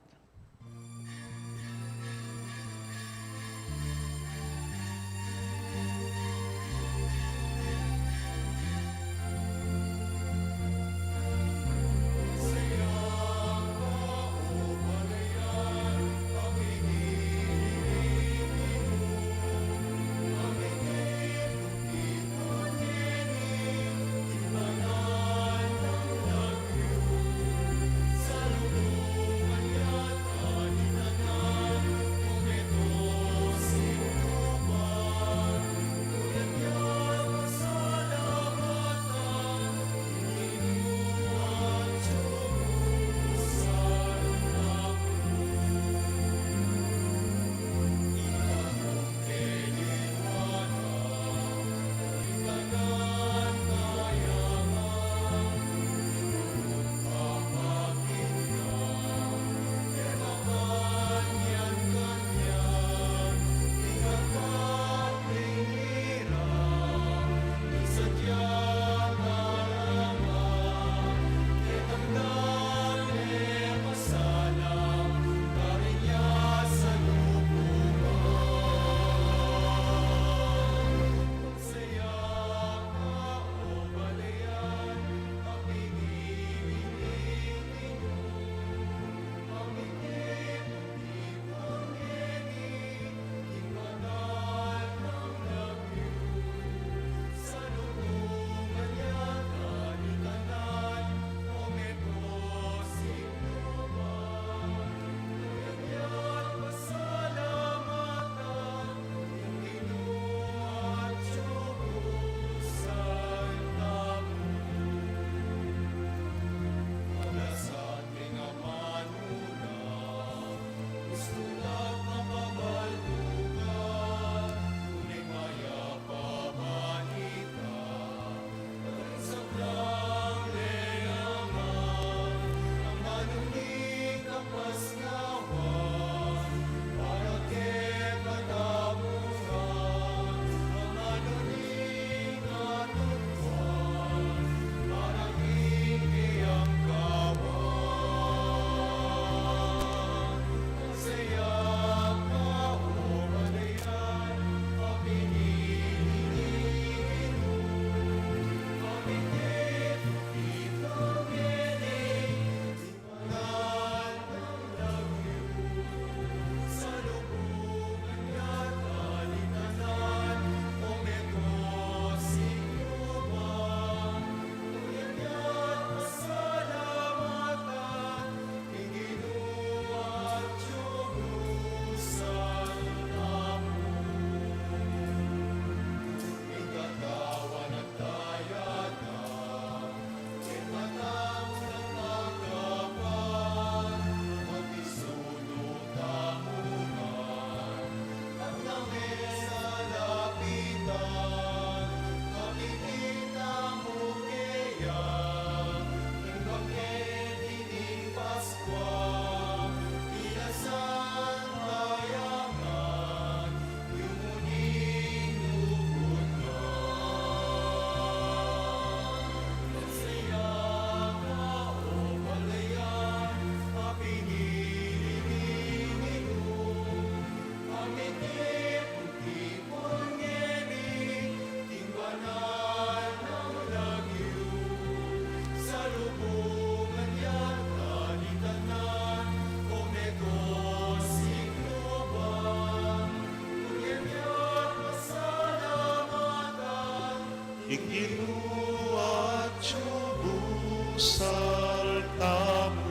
Saltamu.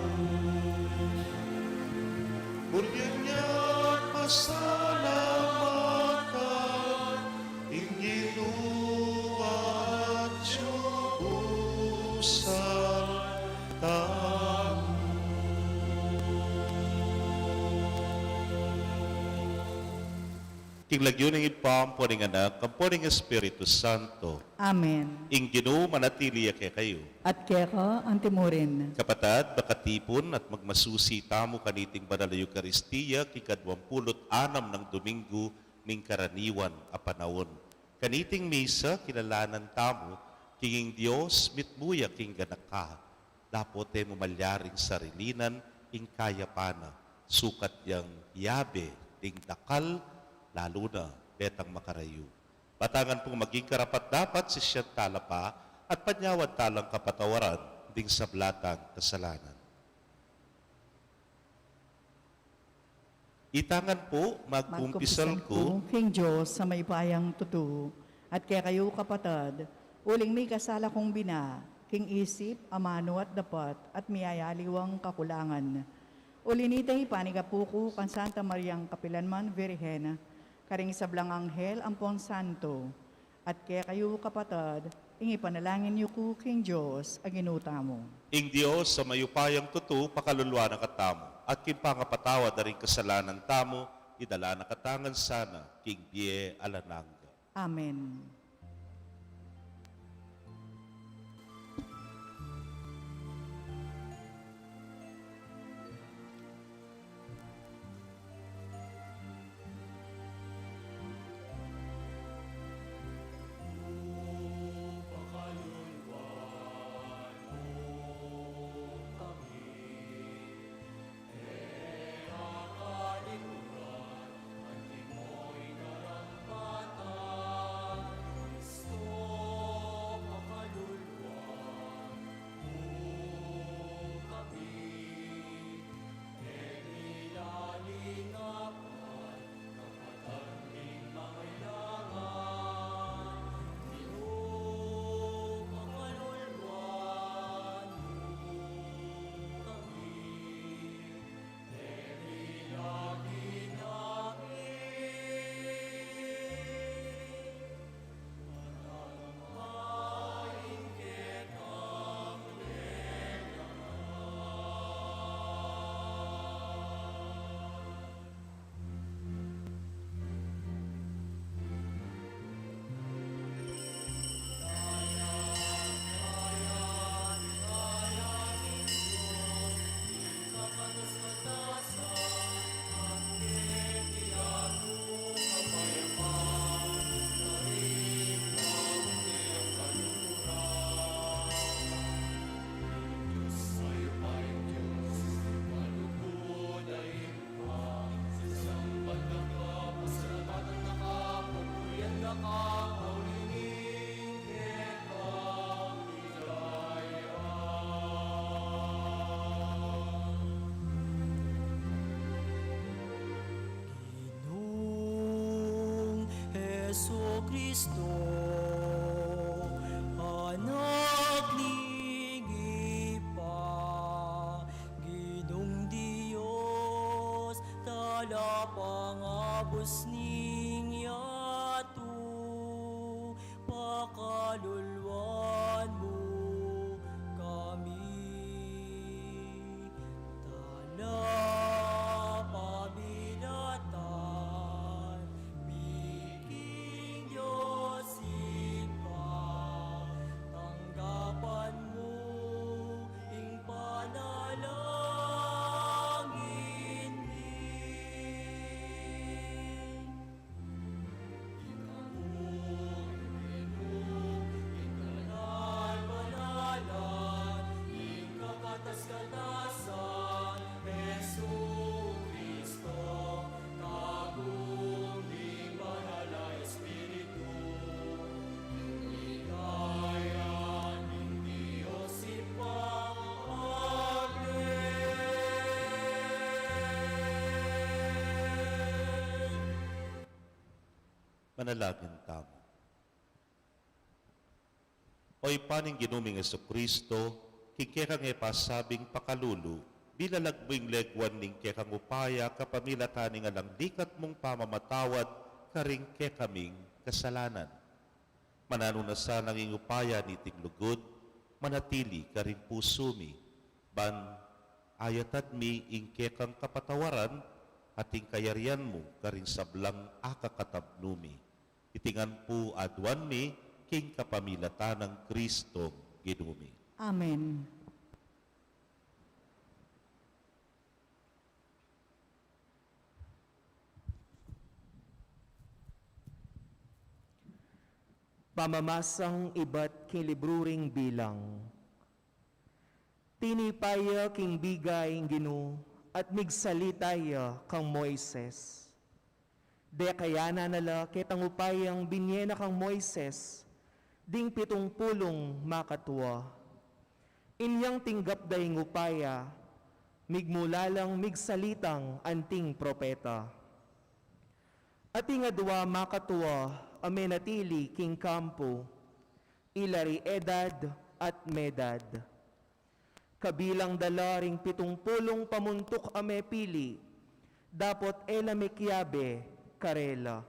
Burgen yang pasalamatan ing Ginu, atiu saltamu. King lagyu ning Ibpa, ampo ning Anak, ampo ning Espiritu Santo. Amen. Ing Ginu manatili ya kekayu. At keka antimurin. Kapatad, makatipun at magmasusi tamu kaniting banal a Eukaristia, king kaduang pulu't anam nang Domingo ning karaniwan a panaun. Kaniting misa, kilalanan tamu king ing Dios mitmu ya king ganaka. Dapot e mu malyaring sarilinan ing kayapan na, sukat yang yabe ding dakal, lalu na detang makarayu. Batangan pung maging karapat-dapat, sisian tala pa at panyawad talang kapatawaran ding sablang kasalanan. Itangan pu, magkumpisal ku king Dios a mayupayang tutu, at kekayu kapatad, uling mikasala kung bina, king isip, amanu at dapat, at miyayaliwang kakulangan. Uli nita, ipanigapu ku kang Santa Mariang kapilanman Virgen, karing sablang anghel ampon santo, at kekayu kapatad, ing ipanalangin yu ku king Dios a Ginu tamu. Ing Dios a mayupayang tutu pakaluluan na katamu, at king pangapatawad da ring kasalanan tamu, idala na katamu ngan sana king bie alang angga. Amen. Ginung Jesucristo, Anak ning Ibpa, Ginung Dios, talapangabus ning yatu, pakaluluan mu kami. Talapamilatan mi king Dios Ibpa, tanggapan mu ing panalangin mi. Ikamu, ikamu, ing banal-banalan ning kakatas-katasan, Jesucristo, kagum ning Banal a Espiritu, king ligaya ning Dios Ibpa. Amen. Manalangin tamu. O Ibpa ning Ginu ming Jesucristo, King kekang e pasabing pakalulu, bilalag mu ing leguan ning kekang upaya kapamilatan ning alang likat mung pamamatawad karing kekaming kasalanan. Mananu na sanang ing upaya niting lugud manatili karing pusu mi, ban ayatan mi ing kekang kapatawaran at ing kayarian mu karing sablang akakatabnu mi. Iti ngan pu aduan mi king kapamilatan nang Kristong Ginu mi. Amen. Pamamasang ibat king libru ring Bilang. Tinipa ya king biga ing Ginu at migsalita ya kang Moises. Dekayanan na la ketang upayang binie na kang Moises ding pitung pulung makatua. Inyang tinggap da ing upaya, migmula lang migsalitang anting propeta. Ating adua makatua a menatili king kampu, ila ri Edad at Medad. Kabilang da la ring pitung pulung pamuntuk a mepili, dapot e la mekiabe karela.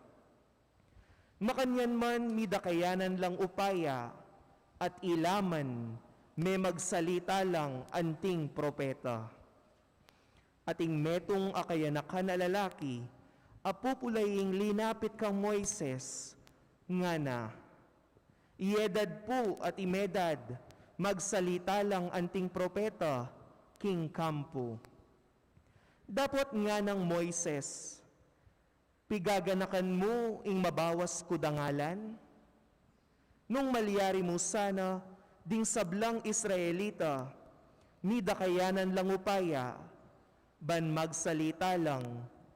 Makanyan man midakayanan lang upaya, at ila man memagsalita lang anting propeta. Ating metung a kayanakan a lalaki a pupulai ing linapit kang Moises, ngana, I Edad pu at i Medad magsalita lang anting propeta king kampu. Dapot ngana nang Moises, Pigaganakan mu ing mabawas ku dangalan? Nung malyari mu sana ding sablang Israelita, midakayanan lang upaya, ban magsalita lang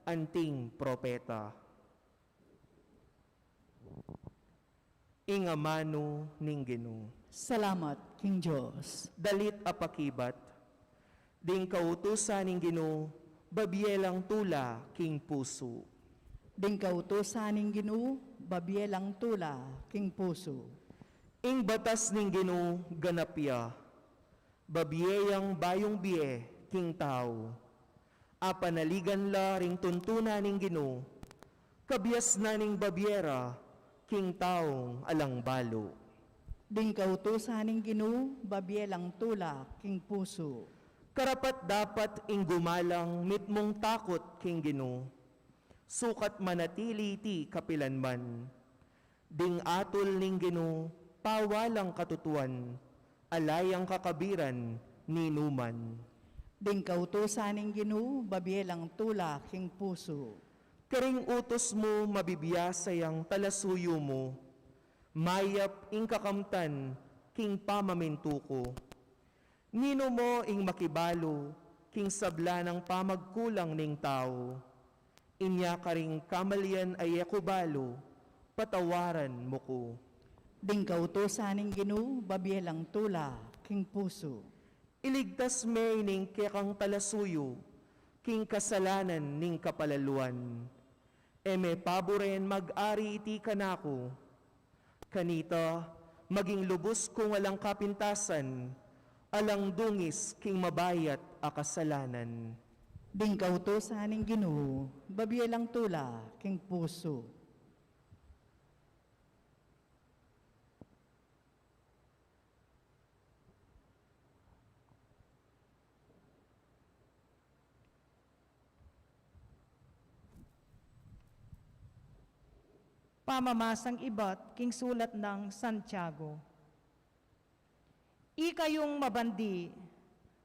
anting propeta. Ing amanu ning Ginu. Salamat king Dios. Dalit a pakibat. Ding kautusan ning Ginu, babie lang tula king pusu. Ding kautusan ning Ginu, babie lang tula king pusu. Ing batas ning Ginu, ganap ya. Babie yang bayung bie king tau. Apanaligan la ring tuntunan ning Ginu, kabiasnan ning babie ra king taung alang balu. Ding kautusan ning Ginu, babie lang tula king pusu. Karapat-dapat ing gumalang mitmung takut king Ginu, sukat manatili iti kapilanman. Ding atul ning Ginu, pawalang katutuan, ala yang kakabiran ninuman. Ding kautusan ning Ginu, babie lang tula king pusu. Karing utus mu, mabibiasa yang talasuyu mu, mayap ing kakamtan king pamamintu ku. Ninu mo ing makibalu king sabla nang pamagkulang ning tau? Inya karing kamalian a e ku balu, patawaran mu ku. Ding kautusan ning Ginu, babie lang tula king pusu. Iligtas me ining kekang talasuyu king kasalanan ning kapalaluan. E me paburen mag-ari iti kanaku. Kanita, maging lubus kung alang kapintasan, alang dungis king mabayat a kasalanan. Ding kautusan ning Ginu, babie lang tula king pusu. Pamamasang ibat king sulat nang Santiago. Ikayung mabandi,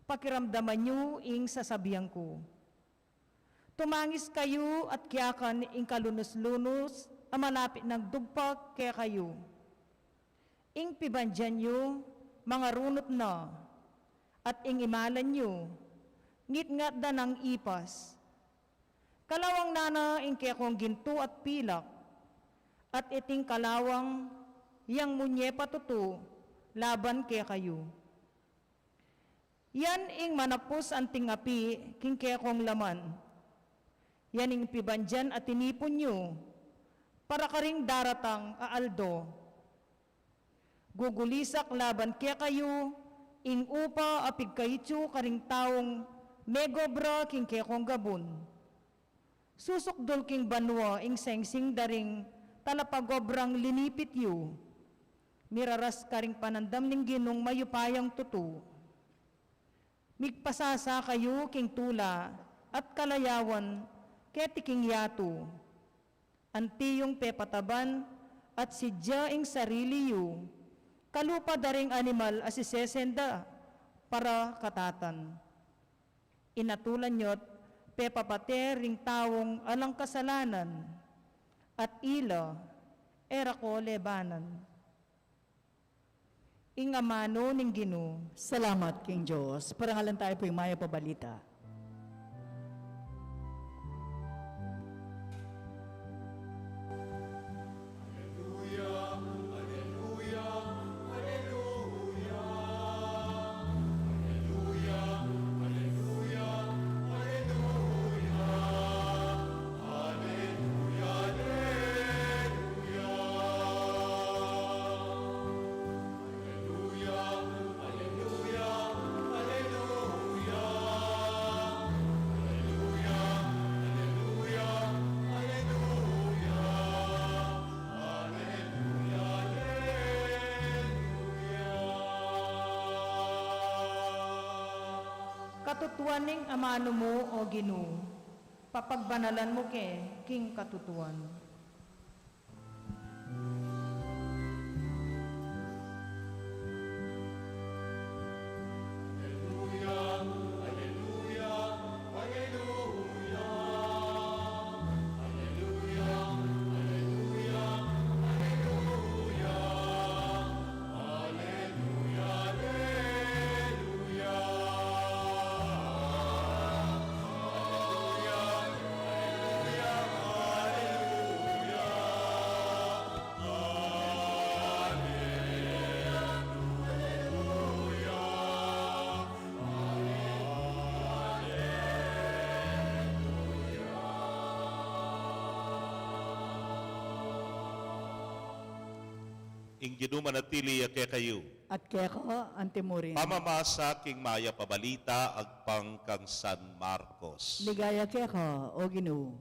pakiramdaman yu ing sasabian ku. Tumangis kayu at kiyakan ing kalunus-lunus a malapit nang dugpag kekayu. Ing pibandian yu, mangarunut na, at ing imalan yu, ngitngat da nang ipas. Kalawang na na ing kekong gintu at pilak, at iting kalawang yang munye patutu laban kekayu. Yan ing manapus anting api king kekong laman. Yan ing pibandian a tinipun yu para karing daratang a aldo. Gugulisak laban kekayu Ing upa a pigkaitu karing taung megobra king kekong gabun. Susukdul king banua ing sengsing da ring talapagobrang linipit yu. Miraras karing panandam ning Ginung mayupayang tutu. Migpasasa kayu king tula at kalayawan keti king yatu. Anti yung pepataban at sidya ing sarili yu, kalupa da ring animal a sisesen da para katatan. Inatulan yu't pepapate ring taung alang kasalanan, at ila e ra ko lebanan. Ing amanu ning Ginu. Salamat king Dios. Parangalan tayu pu ing mayap a balita. Katutuan ning amanu mu, O Ginu, papagbanalan mu ke king katutuan. Ing Ginu manatili ya kekayu. At keka anti murin. Pamamasa king mayap a balita agpang kang San Marcos. Ligaya keka, O Ginu.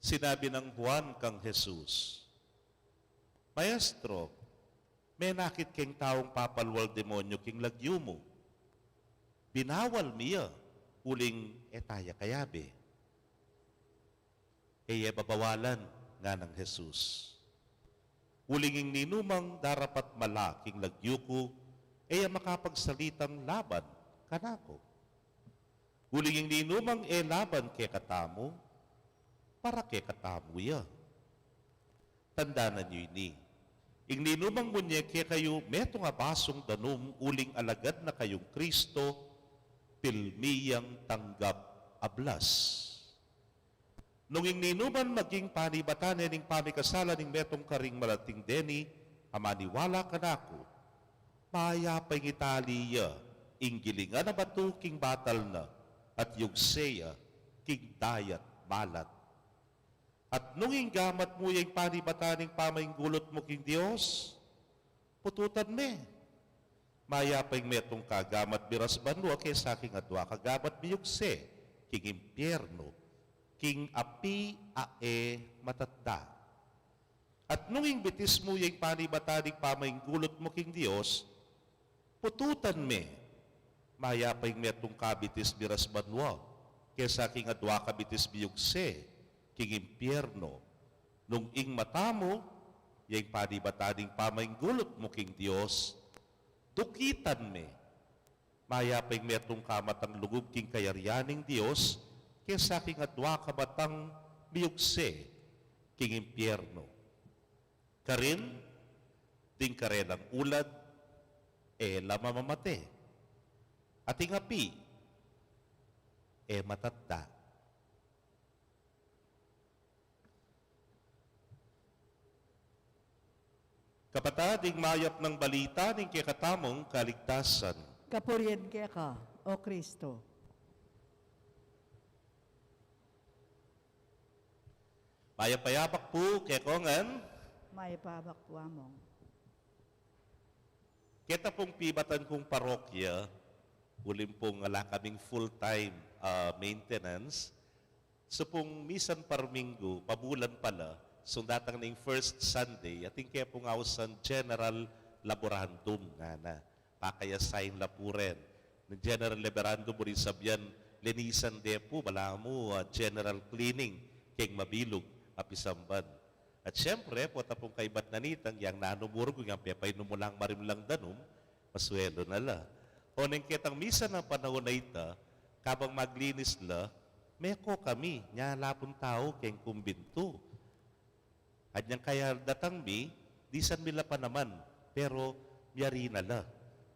Sinabi nang Juan kang Jesus, "Maestro, menakit keng taung papalwal demonyu king lagyu mu. Binawal mi ya, uling e ta ya kayabe." "E ye babawalan," nganang Jesus. "Uling ing ninumang darapat mala king lagyu ku, e ya makapagsalitang laban kanaku. Uling ing ninumang e laban kekatamu, para kekatamu ya. Tandanan yu ini, ing ninumang munye kekayu metung a basung danum uling alagad na kayung Kristo, pilmi yang tanggap a blas. Nung ing ninuman maging panibatan ne ning pamikasala ning metung karing malating deni a maniwala kanaku, mayap a itali ya ing gilingan a batu king batal na, at yugse ya king dayat malat. At nung ing gamat mu ya ing panibatan ning pamainggulut mu king Dios, pututan me. Mayap a ing metung ka gamat miras banua kesa king adua ka gamat miyugse king impiernu, king api a e matatda. At nung ing bitis mu ya ing panibatan ning pamainggulut mu king Dios, pututan me. Mayap a ing metung ka bitis miras banua kesa king adua ka bitis miyugse king impiernu. Nung ing mata mu ya ing panibatan ning pamainggulut mu king Dios, dukitan me. Mayap a ing metung ka matang lugub king kayarian ning Dios kesa king adua ka matang miyugse king impiernu. Karin, ding karelang ulad e la mamamate. At ing api e matanda. Kapatad, ing mayap nang balita ning kekatamung kaligtasan. Kapurian keka, O Kristo. Mayap a yabak pu kekongan. Mayap a yabak pu, Among. Keta pung pibatan kung parokya, uling pung ala kaming full-time, ah, maintenance, so pung misan parminggu, pabulan pala, so datang ning first Sunday, atin ke pung ausan general laborandum ngana. Pakaya-sign la pu ren. Ning general laborandum, buri sabyan, linisan de pu, balamu, ah, general cleaning, keng mabilug a pisamban. At siyempre, pota pung kaibat na nitang, yang nanumurgu, yang pepainumu lang marimlang danum, pasuelu na la. O neng ketang misan a panaun a ita, kabang maglinis la, meko kami, nya la pung tau keng kumbintu. Anyang kaya datang mi, disan mi la pa naman, pero miyari na la,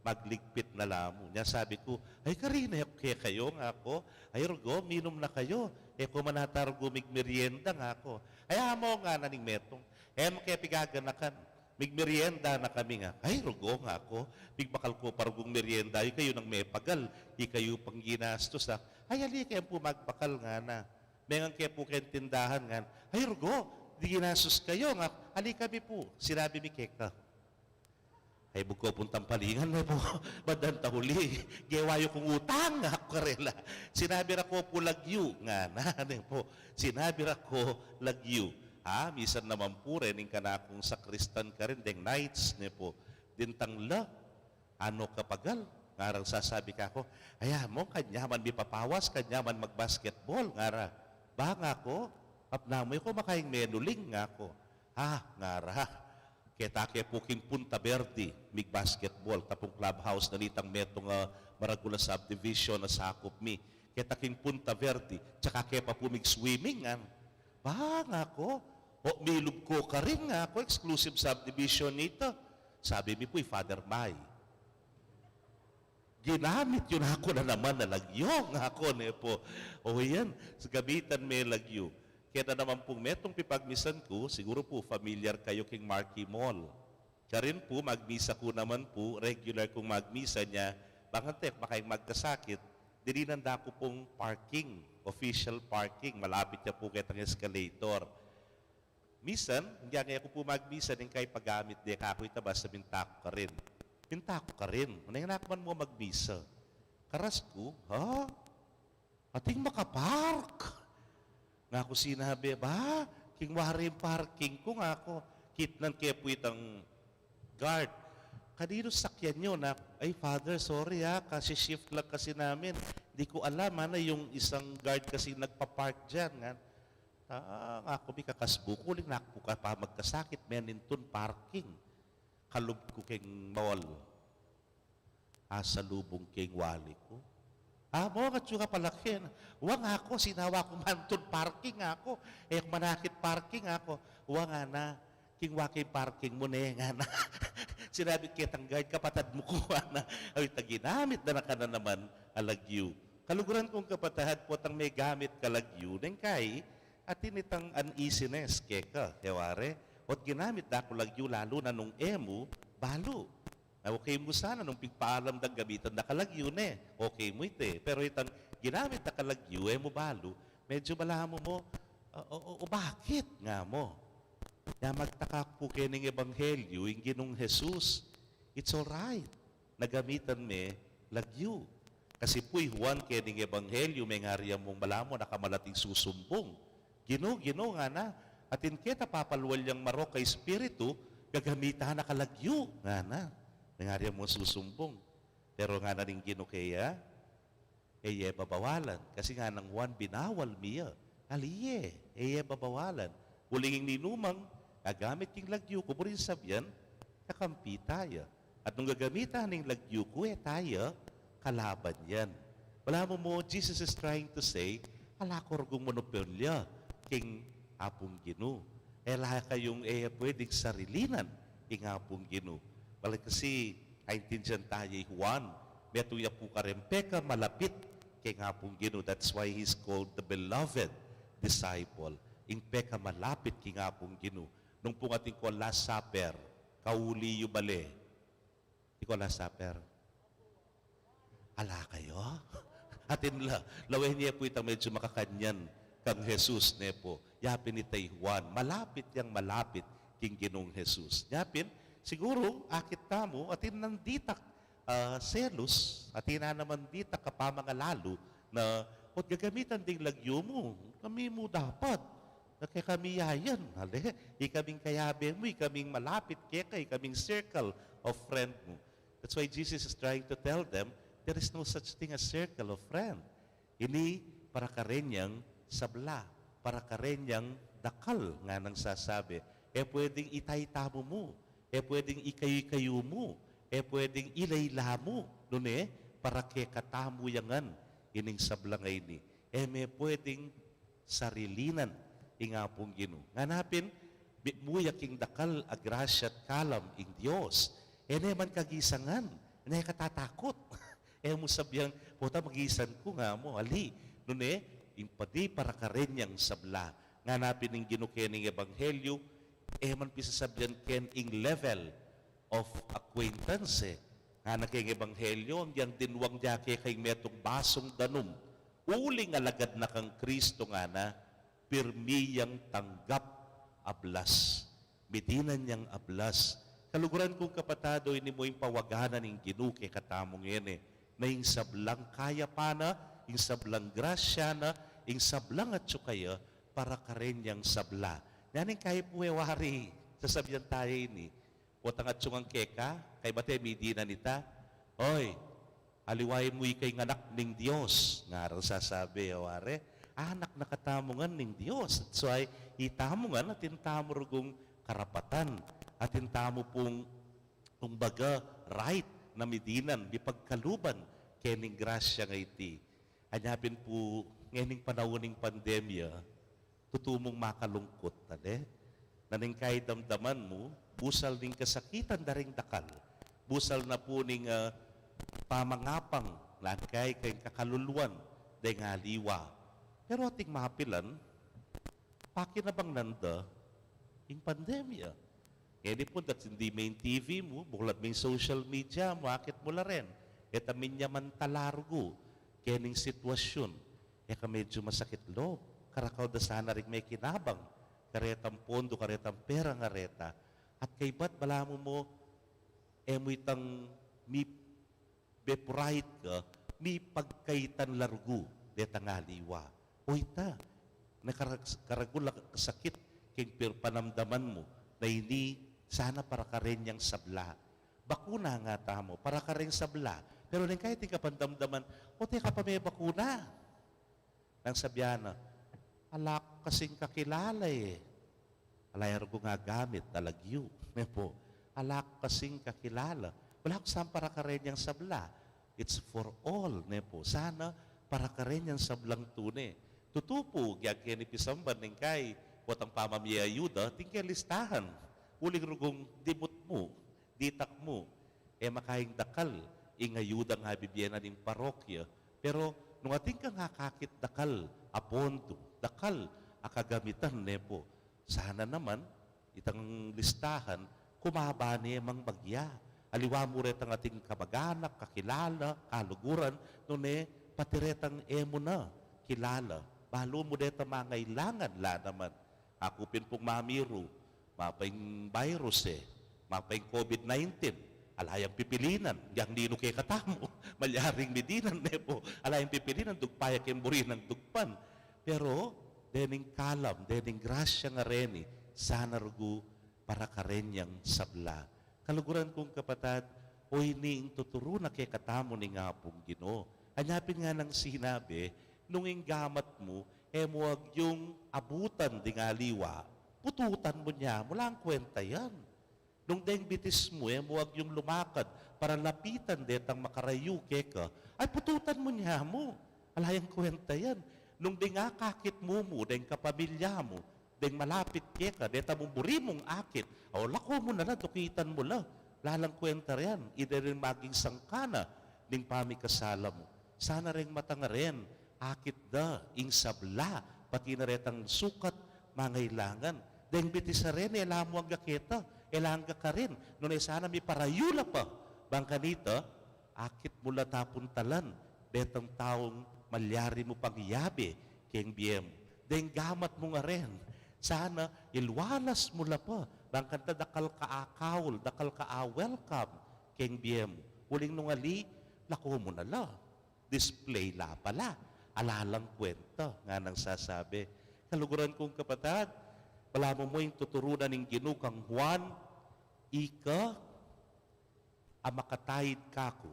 magligpit na la mu. Nya sabi ku, "Ay, karine ku kekayu," nga ku. "Ay, rugo, minum na kayu. E ku man ata rugo migmerienda," nga ku. "Ay, Among," ngana ning metung, "e mu ke pigaganakan. Migmerienda na kami," nga. "Ay, rugo," nga ku. "Pigbakal ku pa rugung merienda, ikayu nang mepagal, ikayu pang ginastus, ah. Ay, ali kayu pu magbakal," ngana. Mengan ke pu keng tindahan ngan, "Ay, rugo, di ginastus kayu," nga. "Ali kami pu, sinabi mi keka." Ay, bukko pung tampalingan ne pu, badan ta uli. Gewa yu kung utang, nga ku karela. "Sinabi ra ku pu lagyu," ngana ne pu. "Sinabi ra ku lagyu." Ha, misan naman pu ren, ing kanakung sakristan karin deng Knights ne pu. Dintang la, "Ano ka pagal?" Ngarang sasabi kaku, "Ay, Among, kanyaman mi papawas, kanyaman mag-basketball," ngara. "Ba," nga ku, "apnamu e ku makaing menuling," nga ku. "Ha," ngara. Keta ke pu king Punta Verde mig-basketball, tapung clubhouse na nitang metung a maragul a subdivision a sakup mi. Keta king Punta Verde, tsaka ke pa pu mig-swimming, ngan. "Ba," nga ku, "o, milub ku karin," nga ku, "exclusive subdivision nita." Sabi mi pu, "I Father May." Ginamit yu na ku na naman a lagyu, nga ku ne pu. O yan, gamitan me lagyu. Keta naman pung metung pipagmisan ku, siguru pu familiar kayu king Marquee Mall. Karin pu, magmisa ku naman pu, regular kung magmisa, nya bang ante makaing magkasakit, dininan da ku pung parking, official parking, malapit ya pu ketang escalator. Misan, nung e ku pu magmisa, ning kaipagamit de kaku ita, basta minta ku karin. Minta ku karin, "Nanu, nanu ka man mu magmisa?" Karas ku, "Ha? Ating makapark?" Nga ku sinabi, "Ba, king wari ing parking ku," nga ku. Kitnan ke pu itang guard, "Kaninu sakyan yu?" Nga ku, "Ay, Father, sorry ha, kasi shift lang kasi namin. Di ku alam, ana, yung isang guard kasi nagpa-park diyan," nga. Ah, nga ku, "Bika kasbu ku, uling naku ka pa magkasakit, menintun parking." Kalub ku keng mall. Asalubung ke ing wali ku. "Among, atyu ka pala ken." "Wa," nga ku, "sinawa ku mantun parking," nga ku. "E ku manakit parking," nga ku. "Wa," ngana, "king wa ke ing parking mu ne," ngana. Sinabi ketang guard, "Kapatad mu ku," ngana. Ay, ita, ginamit da na ka na naman a lagyu. Kaluguran kung kapatad, potang megamit ka lagyu, neng kai, atin itang uneasiness keka, e wari. Ot ginamit da ku lagyu, lalu na nung e mu balu. Na okay mu sana nung pigpaalam dang gamitan da ka lagyu, ne? Okay mu ite. Pero itang ginamit da ka lagyu, e mu balu, medyo balamu mu, "O, o, o, bakit?" nga mu. Nya magtaka ku pu kening ebanghelyu, ing Ginung Jesus, it's all right na gamitan me lagyu. Kasi pu i Juan kening ebanghelyu, mengari ya mung balamu, nakamalat ing susumbung. "Ginu, Ginu," ngana, "atin keta papalual yang marok a espiritu, gagamitan na ka lagyu," ngana. Mengari ya mung susumbung. Pero ngana ning Ginu keya, "E ye babawalan, kasi," ngana nang Juan, "binawal mi ya." Ali ye, e ye babawalan. Uling ing ninumang gagamit king lagyu ku, buri sabyan, kakampi taya. At nung gagamitan ning lagyu ku, e taya kalaban yan. Balamu mu, Jesus is trying to say, "Ala ku rugung monopolya king Apung Ginu. E la kayung, e pwedeng sarilinan ing Apung Ginu." Bale kasi, aintindian taya i Juan, metung ya pu karin pekamalapit keng Apung Ginu. That's why he's called the beloved disciple. Ing pekamalapit keng Apung Ginu. Nung pung atin kong Last Supper, kauli yu bale. Atin kong Last Supper. Ala kayu? Atin la, lawen ye pu itang medyu makakanyan kang Jesus, ne pu. Ya pin itang Juan, malapit yang malapit king Ginung Jesus. Ya pin, siguru, akit tamu, atin nang ditak, ah, selus, atin na naman ditak kapamangalalu na, "Ot gagamitan ding lagyu mu, kami mu dapat. Na kekami yayan, ale, ikaming kayabe mu, ikaming malapit keka, ikaming circle of friend mu." That's why Jesus is trying to tell them, there is no such thing as circle of friend. Ini para karen yang sabla, para karen yang dakal, nganang sasabi. E pwedeng itay tamu mu, e pwedeng ikayu-ikayu mu, e pwedeng ila-ila mu, nune, para kekatamu ya ngan ining sablang a ini. E me pwedeng sarilinan ing Apung Ginu. Ngana pin, mi-, muya king dakal a grasya at kalam ing Dios. E ne man kagisangan, e ne katatakut. E mu sabian, "Pota magisan ku," nga mu, ali. Nune, ing padi para karen yang sabla. Ngana pin ing Ginu keng ebanghelyu, e man pisasabian keng ing level of acquaintance, e. Ngana keng ebanghelyu, agyang dinwang da keka ing metung basung danum, uling alagad na kang Kristo, ngana, pirmi yang tanggap ablas. Midinan yang ablas. Kaluguran kung kapatad, o, ini mu ing pawaganan ning Ginu kekatamu ngeni, na ing sablang kayapan na, ing sablang grasya na, ing sablang atyu kaya, para karen yang sabla. Nyaning kaya pu e wari, sasabian taya ini, "Potang atyu ngan keka, kaybat e midinan ita. Oy, aliwa mu ika ing anak ning Dios," ngarang sasabi, e wari. Anak na katamu ngan ning Dios. That's why, itamu ngan atin tamu rugung karapatan. Atin tamu pung, kumbaga, right na midinan, mipagkaluban kening grasya nga iti. Anya pin pu, ngening panaun ning pandemya, tutu mung makalungkut, ale? Na ning kay damdaman mu, busal ning kasakitan da ring dakal. Busal na pu ning, ah, pamangapang, lan kay keng kakaluluan deng aliwa. Pero ating mapilan, pakinabangan da ing pandemya. Ngeni pu, datang ding main T V mu, buklad mu ing social media mu, akit mu la rin. E ta minyamantala rugu kening sitwasyun. E ka medyu masakit lub. Karakal da sana ring mekinabang karetang pondo, karetang pera nga reta. At kaybat balamu mu, e mu itang mi-, be pride ka, mipagkaitan la rugu detang aliwa. O ita, na karag-, karagul a kasakit keng pir-, panamdaman mu, na ini sana para karen yang sabla. Bakuna nga tamu, para kareng sabla. Pero neng kaya ating kapandamdaman, o, teka pa, me bakuna. Nang sabian na, "Ala ku kasing kakilala, e. Ala ya rugung gagamit a lagyu, ne pu. Ala ku kasing kakilala." Ala ku sana para karen yang sabla. It's for all, ne pu. Sana para karen yang sablang tune. Tutu pu, agyang keni pisamban ning kay, potang pamamie ayuda, atin keng listahan. Uling rugung dimut mu, ditak mu, e makaing dakal ing ayuda a bibie na ning parokya. Pero nung atin kang akakit dakal a pondo, dakal a kagamitan, ne pu, sana naman itang listahan, kumaba ne mang bagya. Aliwa mu retang ating kamaganak, kakilala, kaluguran, nune pati retang e mu na kilala. Balu mu detang mangailangan la naman. Aku pin pung mamiru, mapa ing virus, e, mapa ing COVID nineteen, ala yang pipilinan, yang ninu kekatamu, malyaring midinan, ne pu, ala yang pipilinan, dugpa ya keng buri nang dugpan. Pero dening kalam, dening grasya nga reni, sana rugu para karen yang sabla. Kaluguran kung kapatad, o ini ing tuturu na kekatamu ning Apung Ginu. Anya pin nganang sinabi, nung ing gamat mu, e mu agyung abutan ding aliwa, pututan mu ne mu, alang kwenta yan. Nung deng bitis mu, e mu agyung lumakad para lapitan detang makarayu keka, ay, pututan mu ne mu, ala yang kwenta yan. Nung deng akakit mu mu, deng kapamilya mu, deng malapit keka, deta mung buri mung akit, o, lako mu na la, dukitan mu la, ala nang kwenta yan. Ida rin maging sangkan na ning pamikasala mu. Sana reng mata ngaren, akit da ing sabla, pati na retang sukat mangailangan. Deng bitis a ren, e la mu angga keta, e la angga karin, nune sana miparayu la pa. Bang kanita, akit mu la tapuntalan detang taung malyari mu pang yabe keng bie mu. Deng gamat mu ngaren, sana ilwalas mu la pa. Bang kanita, dakal ka akaul, dakal ka a-welcome keng bie mu. Uling nung ali, lako mu na la. Display la pala. Ala lang kwenta, nganang sasabi. Kaluguran kung kapatad, balamu mu ing tuturu na ning Ginu kang Juan, ika a makataid kaku,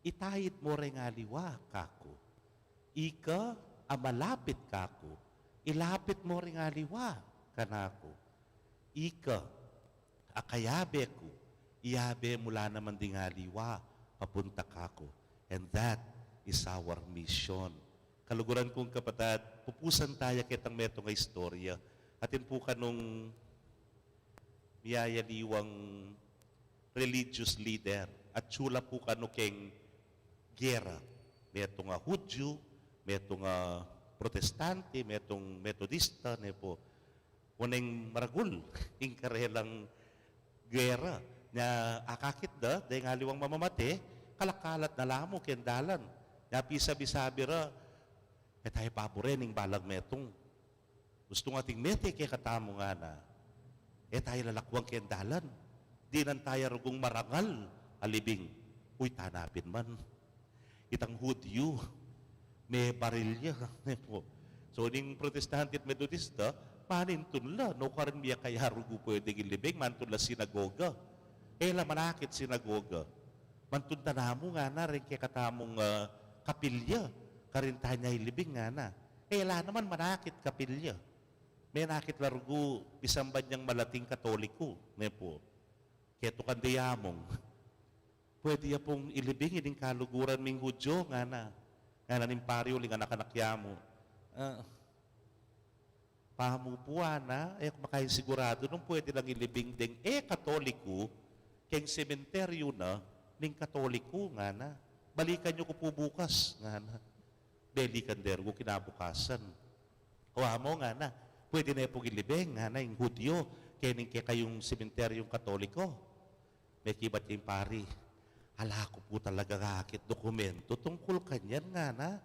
itaid mo reng aliwa kaku. Ika a malapit kaku, ilapit mo reng aliwa kanaku. Ika a kayabe ku, iyabe mu la naman ding aliwa papunta kaku. And that is our mission. Kaluguran kung kapatad, pupusan taya ketang metung a istorya. Atin pu kanung miyayaliwang religious leader, atyu la pu kanu keng gera. Metung a Hudyu, metung a Protestante, metung Metodista, ne pu. Waneng maragul ing karelang gera. Nya akakit da, deng aliwang mamamate, kalakalat na la mu keng dalan. Nya pisabi-sabi ra, e taya paburen ing balang metung. Gustung ating mete kekatamu, ngana. E taya lalakuan keng dalan. Dinan taya rugung marangal a libing. Uy, tana pin man. Itang Hudyu, mebarilya, ne pu. So, ning Protestante at Metodista, manintun la, nukarin miyakayarugu pwedeng ilibing, mantun la sinagoga. E la manakit sinagoga. Mantun tana mu, ngana, reng kekatamung, ah, kapilya, karin tanya ilibing, ngana. E la naman manakit kapilya. Menakit la rugu, misamban yang malating Katoliku, ne pu. Keto kang dayamung. Pwede ya pung ilibing ining kaluguran ming Hudyu, ngana. Ngana ning pari uling anak-anak ya mu. Ah, pamu pu, ngana, e ku makasiguradu nung pwede lang ilibing deng e Katoliku keng sementeryu na ning Katoliku, ngana. Balikan yu ku pu bukas, ngana. Balikan de rugu kinabukasan. O amo, ngana, pwede ne pung ilibing, ngana, ing Hudyu kening kekayung sementeryung Katoliku. Mekibat ya ing pari, ala ku pu talaga akit dokumentu tungkul kanyan, ngana.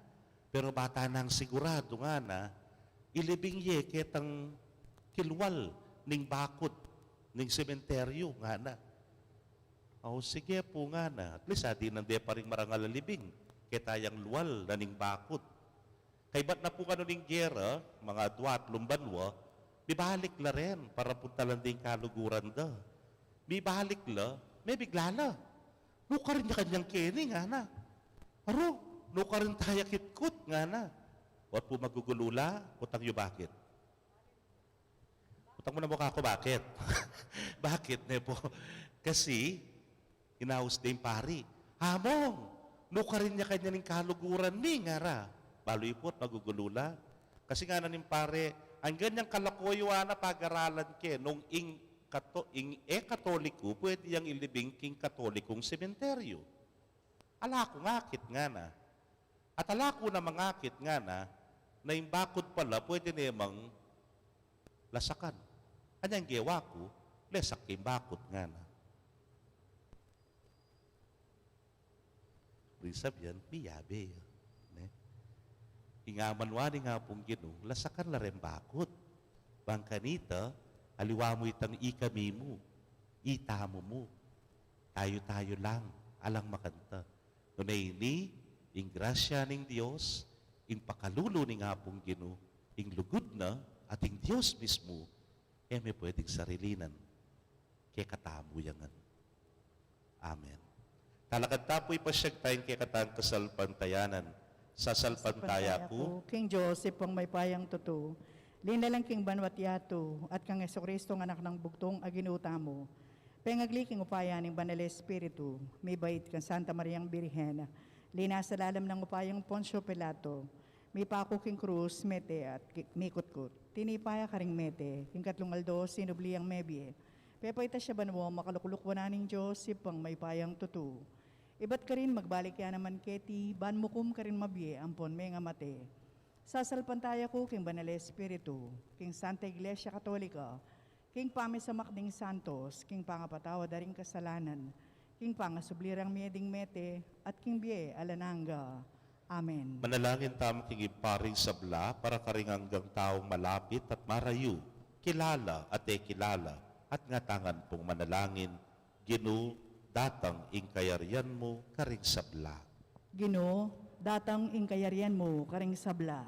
Pero bata nang siguradu, ngana, ilibing ye ketang kilwal ning bakut ning sementeryu, ngana. O sige pu, ngana. At least, a, dinan de pa ring marangal a libing ketayang lwal na ning bakut. Kaybat na pu kanu ning gera, mga dua, atlung banua, mibalik la ren para puntalan ding kaluguran da. Mibalik la, mebigla la. Nukarin ya kanyan keni, ngana. Aru, nukarin taya kitkut, ngana. Ot pu magugulu la, kutang yu bakit. Utang mu na mu kaku, bakit? Bakit, ne pu? Kasi, inaus de ing pari. Among, nukarin ya kanyan ing kaluguran mi, ngara. Balu yu pu at magugulu la. Kasi ngana ning pari, anggang yang kalakuan yu, ngana, pagaralan ke, nung ing Kato-, ing e Katoliku, pwede yang ilibing king Katolikung sementeryu. Ala kung akit, ngana. At ala ku namang akit, ngana, na ing bakut pala pwede ne mang lasakan. Anyang gewa ku, lesak ke ing bakut, ngana. Ibig sabihin, miyabe ya. Ne? Ing amanwa ning Apung Ginu, lasakan la reng bakut. Bang kanita, aliwa mu itang ikami mu, itamu mu. Tayu-tayu lang, alang makanta. Nune ini, ing grasya ning Dios, ing pakalulu ning Apung Ginu, ing lugud na, at ing Dios mismu, e me pwedeng sarilinan kekatamu ya ngan. Amen. Talakad ta pu, ipasyag taya ing kekatang kasalpantayanan. Sasalpantaya ku king Dios, Ibpang mayupayang tutu, linalang king banua't yatu, at kang Jesucristo, a Anak nang bugtung a Ginu tamu, pengagli king upaya ning Banal a Espiritu, mibait kang Santa Mariang Birhen, linasa lalam nang upayang Poncio Pilato, mipaku king krus, mete at ki-, mikutkut. Tinipa ya karing mete, king katlung aldo sinubli yang mebie. Pepaitas ya banua, makalukluk wanan ning Dios, Ibpang mayupayang tutu. Ibat karin magbalik ya naman keti, ban mukum karin mabie ampon mengamate. Sasalpantaya ku king Banal a Espiritu, king Santa Iglesia Katolika, king pamisamak ding santos, king pangapatawad da ring kasalanan, king pangasubli rang mie ding mete, at king bie alang angga. Amen. Manalangin tamu king Ibpa ring sabla, para karing anggang taung malapit at marayu, kilala at e kilala, at ngatanan pung manalangin, Ginu, datang ing kayarian mu karing sabla. Ginu, datang ing kayarian mu karing sabla.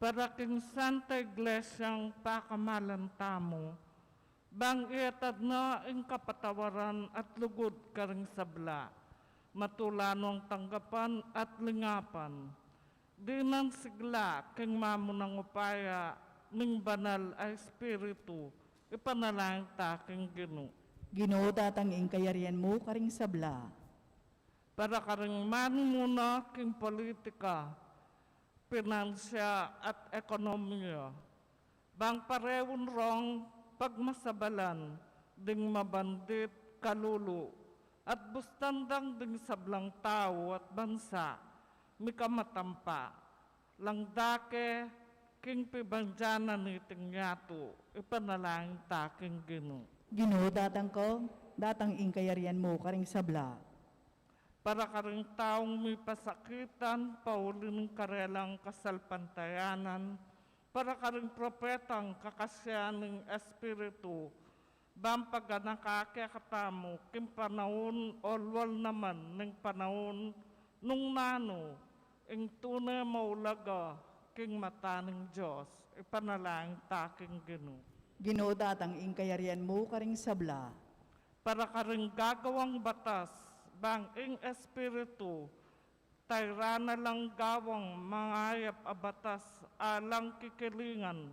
Para king Santa Iglesiang pakamalan tamu, bang iatad na ing kapatawaran at lugud karing sabla, matula nong tanggapan at lingapan. Dinan sigla king mamunang upaya ning Banal a Espiritu, ipanalangin ta king Ginu. Ginu, datang ing kayarian mu karing sabla. Para karing manumuna king politika, pinansia at ekonomiya, bang pareun rong pagmasabalan ding mabandit, kalulu, at bustan dang ding sablang tau at bansa, mikamatampa, langdake king pibandian na niting yatu, ipanalangin ta king Ginu. Ginu, datang ka, datang ing kayarian mu karing sabla. Para karing taung mipasakitan pauli ning karelang kasalpantayanan, para karing propetang kakasian ning Espiritu, bang paganaka kekatamu king panaun o lual naman ning panaun, nung nanu ing tune maulaga king mata ning Dios, ipanalangin ta king Ginu. Ginu, datang ing kayarian mu karing sabla. Para karing gagawang batas, bang ing Espiritu, tairan na lang gawang mangayap a batas alang kikilingan,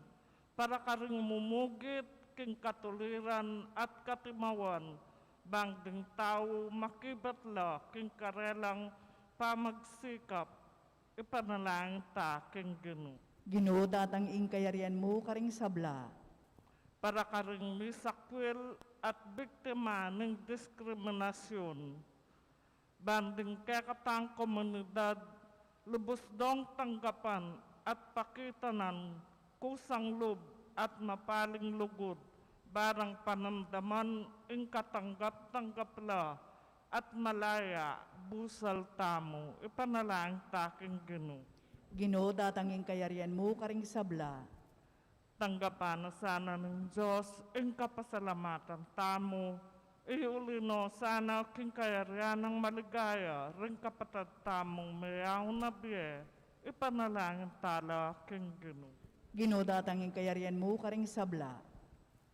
para karing mumugit king katuliran at katimawan, bang ding tau makibat la king karelang pamagsikap, ipanalangin ta king Ginu. Ginu, datang ing kayarian mu karing sabla. Para karing misakwil at biktima ning diskriminasyun, bang ding kekatang komunidad lubus dong tanggapan at pakitanan kusang lub at mapaling lugud, barang panamdaman ing katanggap-tanggap la at malaya busal tamu, ipanalangin ta king Ginu. Ginu, datang ing kayarian mu karing sabla. Tanggapan na sana ning Dios ing kapasalamatan tamu, iuli no sana king kayarian nang maligaya ring kapatad tamung meyaun na bie, ipanalangin ta la king Ginu. Ginu, datang ing kayarian mu karing sabla.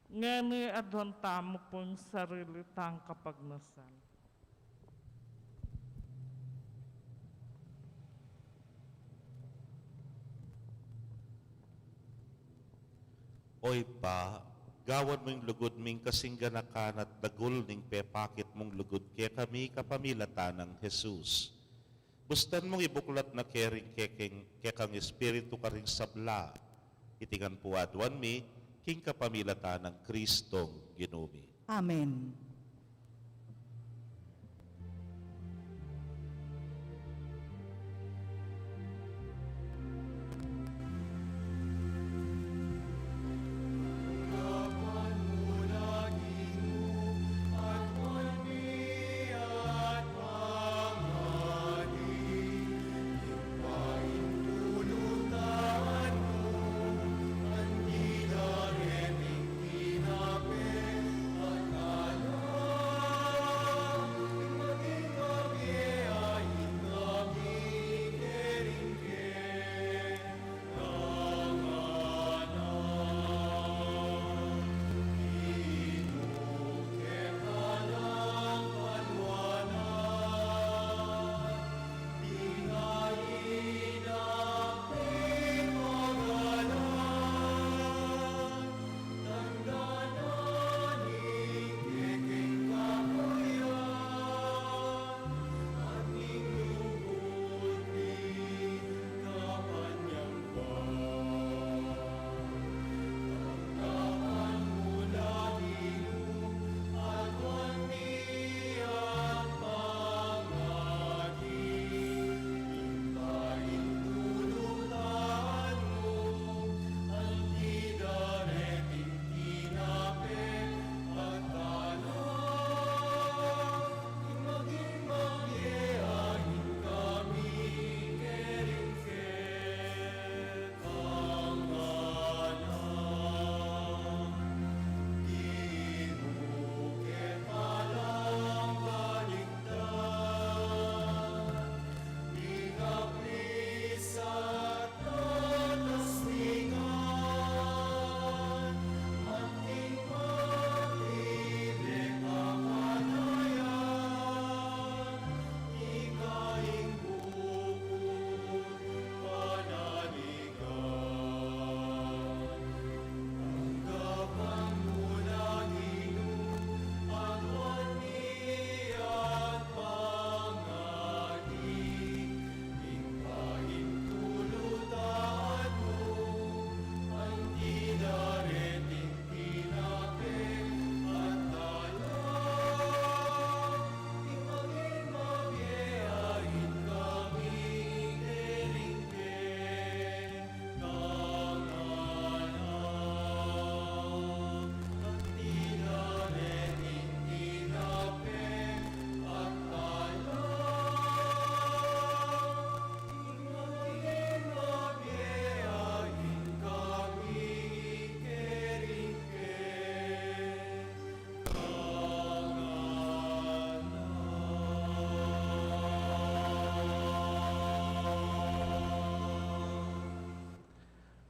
Ngeni aduan tamu pu ing sarili tang kapagnasan. O Ibpa, gawan mu ing lugud ming kasing ganakan at dagul ning pepakit mung lugud kekami kapamilatan nang Jesus. Bustan mung ibuklat na keri ring kekeng, kekang Espiritu karing sabla. Iti ngan pu aduan mi, king kapamilatan nang Kristong Ginu mi. Amen.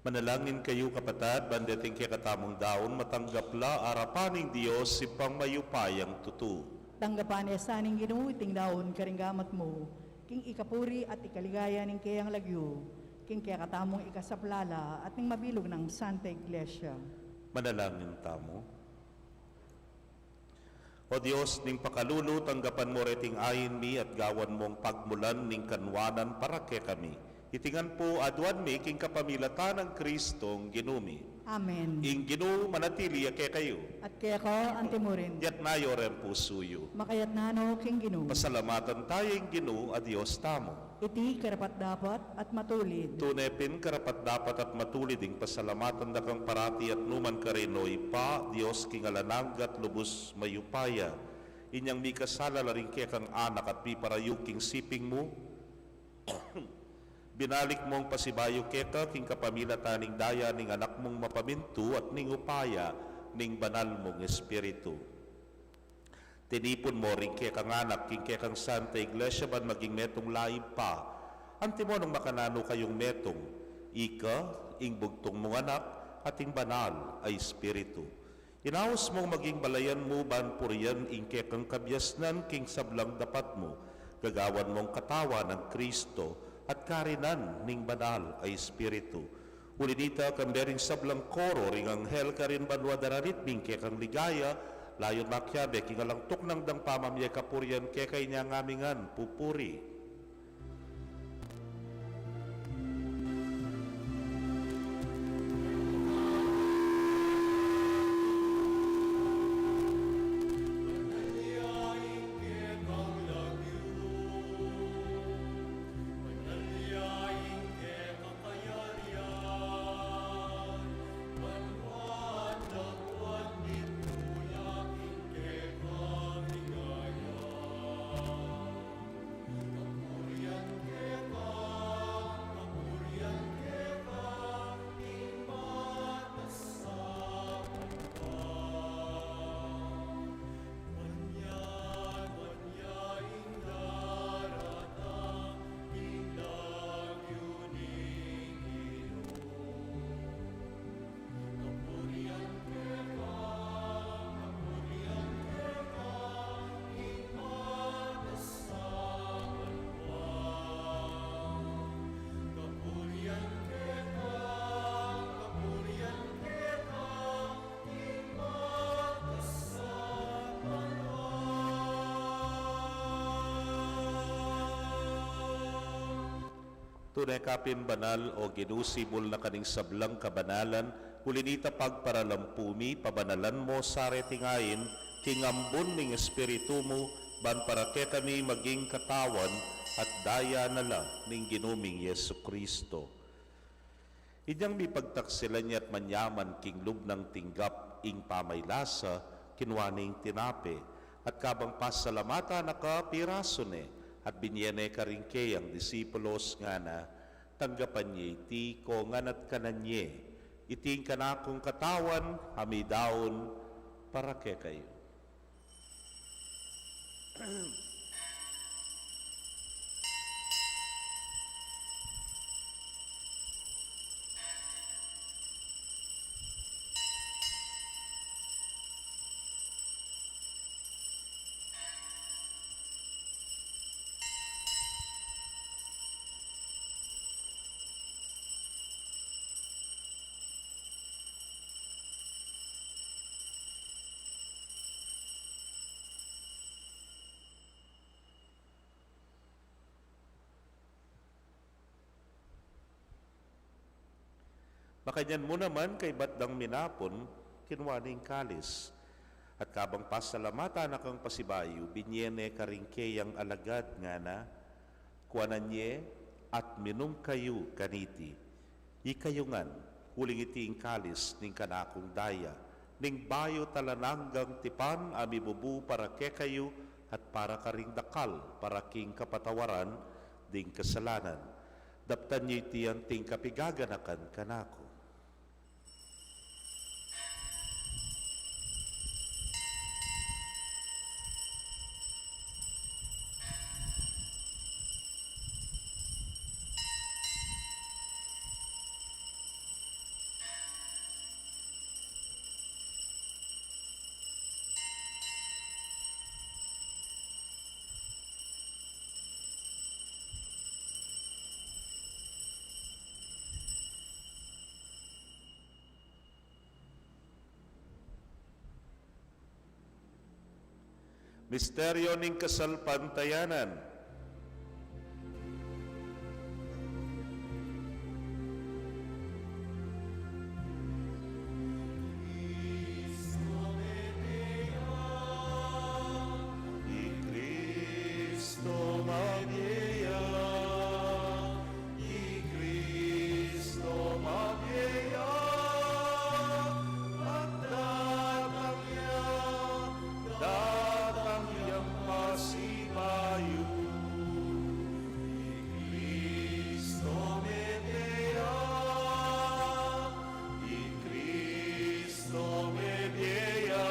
Manalangin kayu, kapatad, ban deting kekatamung daun matanggap la arapan ning Dios, Ibpang mayupayang tutu. Tanggapan na sa ning Ginu iting daun karing gamat mu, king ikapuri at ikaligaya ning keyang lagyu, king kekatamung ikasaplala at ning mabilug nang Santa Iglesia. Manalangin tamu. O Dios ning pakalulu, tanggapan mu reting ain mi at gawan mung pagmulan ning kanwanan para kekami. Iti ngan pu aduan mi king kapamilatan nang Kristong Ginu mi. Amen. Ing Ginu manatili ya kekayu. At keka anti mu rin. Yatna yu ring pusu yu. Makayatna no king Ginu. Pasalamatan taya ing Ginu a Dios tamu. Iti karapat-dapat at matulid. Tune pin karapat-dapat at matulid ing pasalamatan da kang parati at numan karin, O Ibpa, Dios king alang angga at lubus mayupaya. Inyang mikasala la ring kekang anak at miparayu king siping mu, binalik mung pasibayu keka king kapamilatan ning daya ning Anak mung mapamintu at ning upaya ning Banal mung Espiritu. Tinipun mu ring kekang anak king kekang Santa Iglesia ban maging metung la, Ibpa. Antimu nung makananu kayung metung, ika, ing bugtung mung Anak, at ing Banal a Espiritu. Inaus mung maging balayan mu ban purian ing kekang kabiasnan king sablang dapat mu, gagawan mung katawan nang Kristo at karinan ning Banal a Espiritu. Uli na nita, kambe ring sablang koro ring anghel karin banua dararitming kekang ligaya, layun makiabe king alang tuknang dang pamamye kapurian keka, inya ngan mi ngan pupuri. Tune ka pin banal, O Ginu, sibul na ka ning sablang kabanalan, uli na nita pagparalampu mi, pabanalan mu sa reting ain, king ambun ning Espiritu mu, ban para kekami maging katawan at daya na la ning Ginu ming Jesucristo. Inyang mipagtaksilan ya at manyaman king lub nang tinggap ing pamaylasa, kinua ne ing tinape, at kabang pasalamatan na ka, pirasu ne, at binye ne karing keyang disipulos, ngana: Tanggapan ye iti kongan at kanan ye, iti ing kanakung katawan a midaun para kekayu. Makanyan mu naman, kaybat dang minapun, kinua ne ing kalis, at kabang pasalamatan na kang pasibayu, binye ne karing keyang alagad, ngana: Kuanan ye at minum kayu kaniti, ikayu ngan, uling iti ing kalis ning kanakung daya, ning bayu at alang anggang tipan a mibubu para kekayu at para karing dakal, para king kapatawaran ding kasalanan. Daptan ye iti anting kapigaganakan kanaku. Misteryo ning kasalpantayanan. I Kristo mabie ya, i Kristo mabie ya, at datang ya, datang yang pasibayu. I Kristo mete ya, i Kristo mete ya,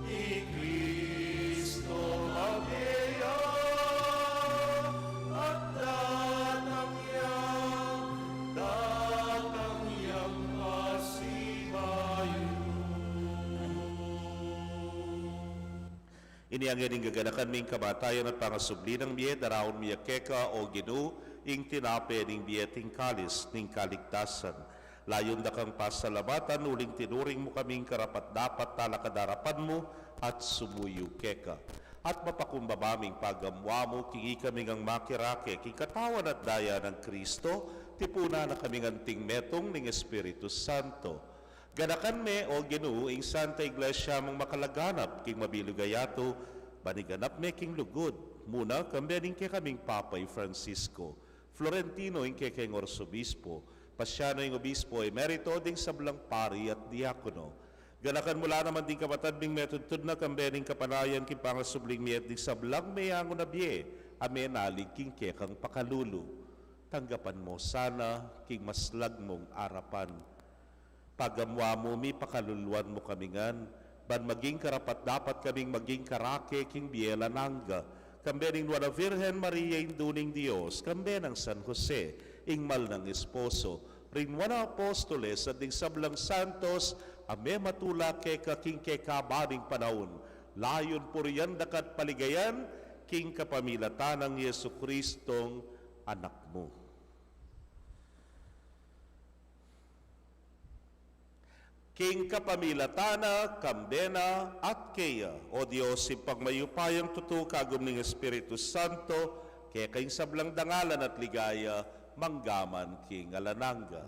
i Kristo mete ya, at datang ya, datang yang pasibayu. Ini ngening gaganakan ming kamatayan at pangasubli nang mie, daraun mi keka, o Ginu, ing tinape ning bie at ing kalis ning kaligtasan. Layun da kang pasalamatan, uling tinuring mu kaming karapat-dapat talakad king arapan mu at sumuyu keka. At mapakumbaba ming pagamuan mu, king ikami ngang makirake king katawan at daya nang Kristo, tipunan na kaming anting metung ning Espiritu Santo. Ganakan me, o Ginu, ing Santa Iglesia mung makalaganap king mabilug a yatu, ban iganap me king lugud, muna kambe ning kekaming Papa i Francisco, Florentino ing kekeng Arsobispo, Pasiano ing Obispo Emerito, ding sablang pari at diakono. Ganakan mu la naman ding kapatad ming metudtud na kambe ning kapanayan king pangasubling mie at ding sablang meyangu na bie a menalig king kekang pakalulu. Tanggapan mu sana king maslag mung arapan. Pagamuan mu mi, pakaluluan mu kami ngan, ban maging karapat-dapat kaming maging karake king bie alang angga, kambe ning Nuan a Virgen Maria, Indu ning Dios, kambe nang San Jose, ing mal nang esposo, ring Nuan a Apostoles, at ding sablang santos a mematula keka king kekaban ning panaun, layun purian da ka at paligayan, king kapamilatan nang Jesucristong Anak mu. King kapamilatan na, kambe na, at keya, o Dios, Ibpang mayupayang tutu, kagum ning Espiritu Santo, keka ing sablang dangalan at ligaya, mangga man king alang angga.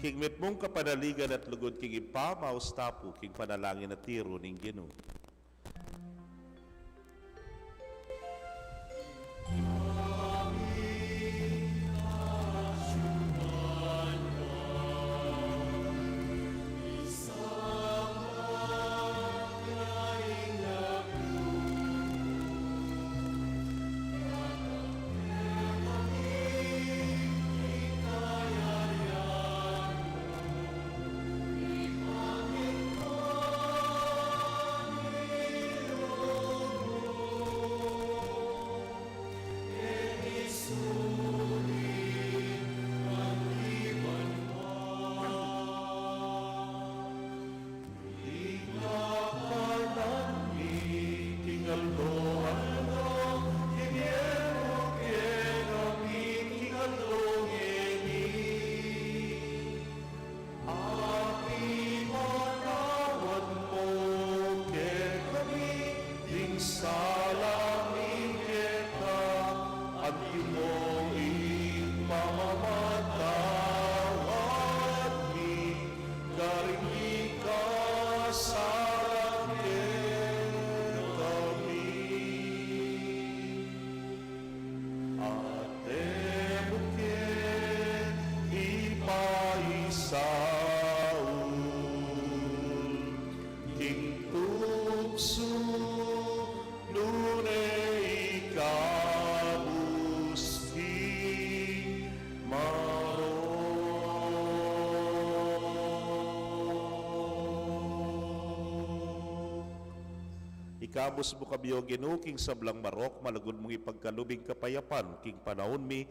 King mitmung kapanaligan at lugud king Ibpa, maus ta pu king panalangin a tiru ning Ginu. Ikabus mu kami, O Ginu, king sablang marok, malugud mung ipagkalub ing kapayapan king panaun mi,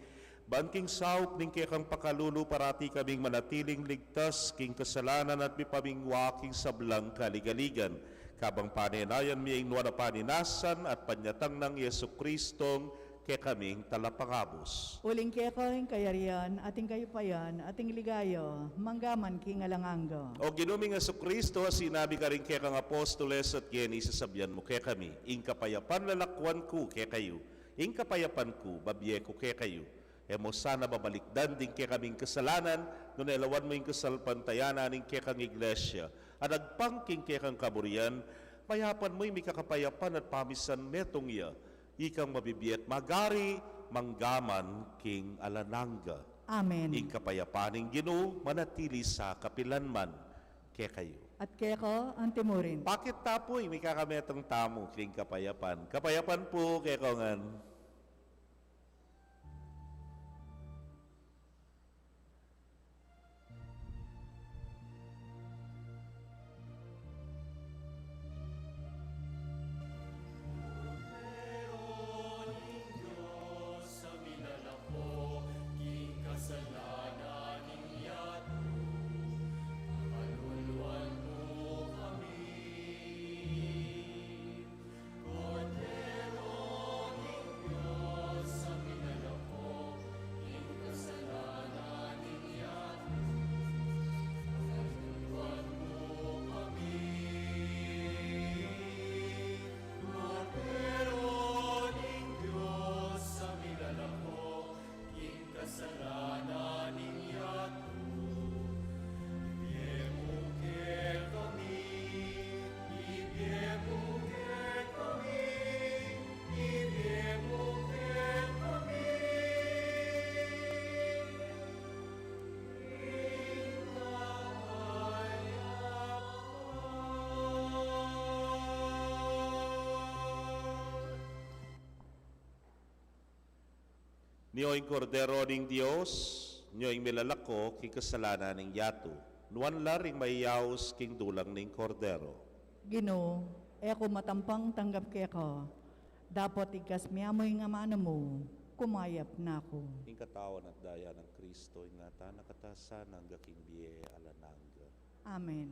ban king saup ning kekang pakalulu parati kaming manatiling ligtas king kasalanan at mipamingwa king sablang kaligaligan. Kabang panenayan mi ing nuan a paninasan at panyatang nang Jesucristong kekaming talapangabus. Uling keka ing kayarian, at ing kayupayan, at ing ligaya, mangga man king alang angga. O Ginu ming Jesucristo, a sinabi karing kekang apostoles at ngeni sasabian mu kekami, ing kapayapan lalakwan ku kekayu, ing kapayapan ku babie ku kekayu. E mu sana babalikdan ding kekaming kasalanan, nune lawan mu ing kasalpantayanan ning kekang Iglesia, a nagpang king kekang kaburian, payapan mu ing mikakapayapan at pamisan metung ya, ikang mabibie at magari, mangga man king alang angga. Amen. Ing kapayapan ning Ginu, manatili sa kapilan man kekayu. At keka antimurin. Pakit ta pu ing mikakametung tamu king kapayapan. Kapayapan pu kekongan. Kordero ning Dios, a minalako king kasalanan ning yatu, pakaluluan mu kami. Kordero ning Dios, a minalako king kasalanan ning yatu, ibie mu kekami, ibie mu kekami, ibie mu kekami. Ing kapayapan. Nyo ing Kordero ning Dios, nyo ing milalako king kasalanan ning yatu. Nuan la ring mayayaus king dulang ning Kordero. Ginu, e ku matampang tanggap keka, dapot igkas mu ing amanu mu, kumayap na ku. Ing katawan at daya nang Kristo, ingatan na katasan angga king bie alang angga. Amen.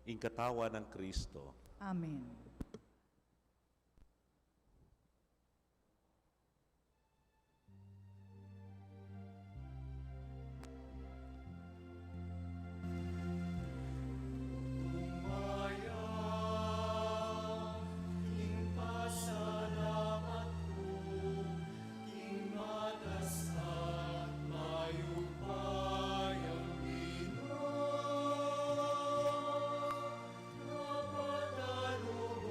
Ing katawan nang Kristo. Amen. Mayap ing pasalamat ku, king matas at mayupayang Ginu, kapatalub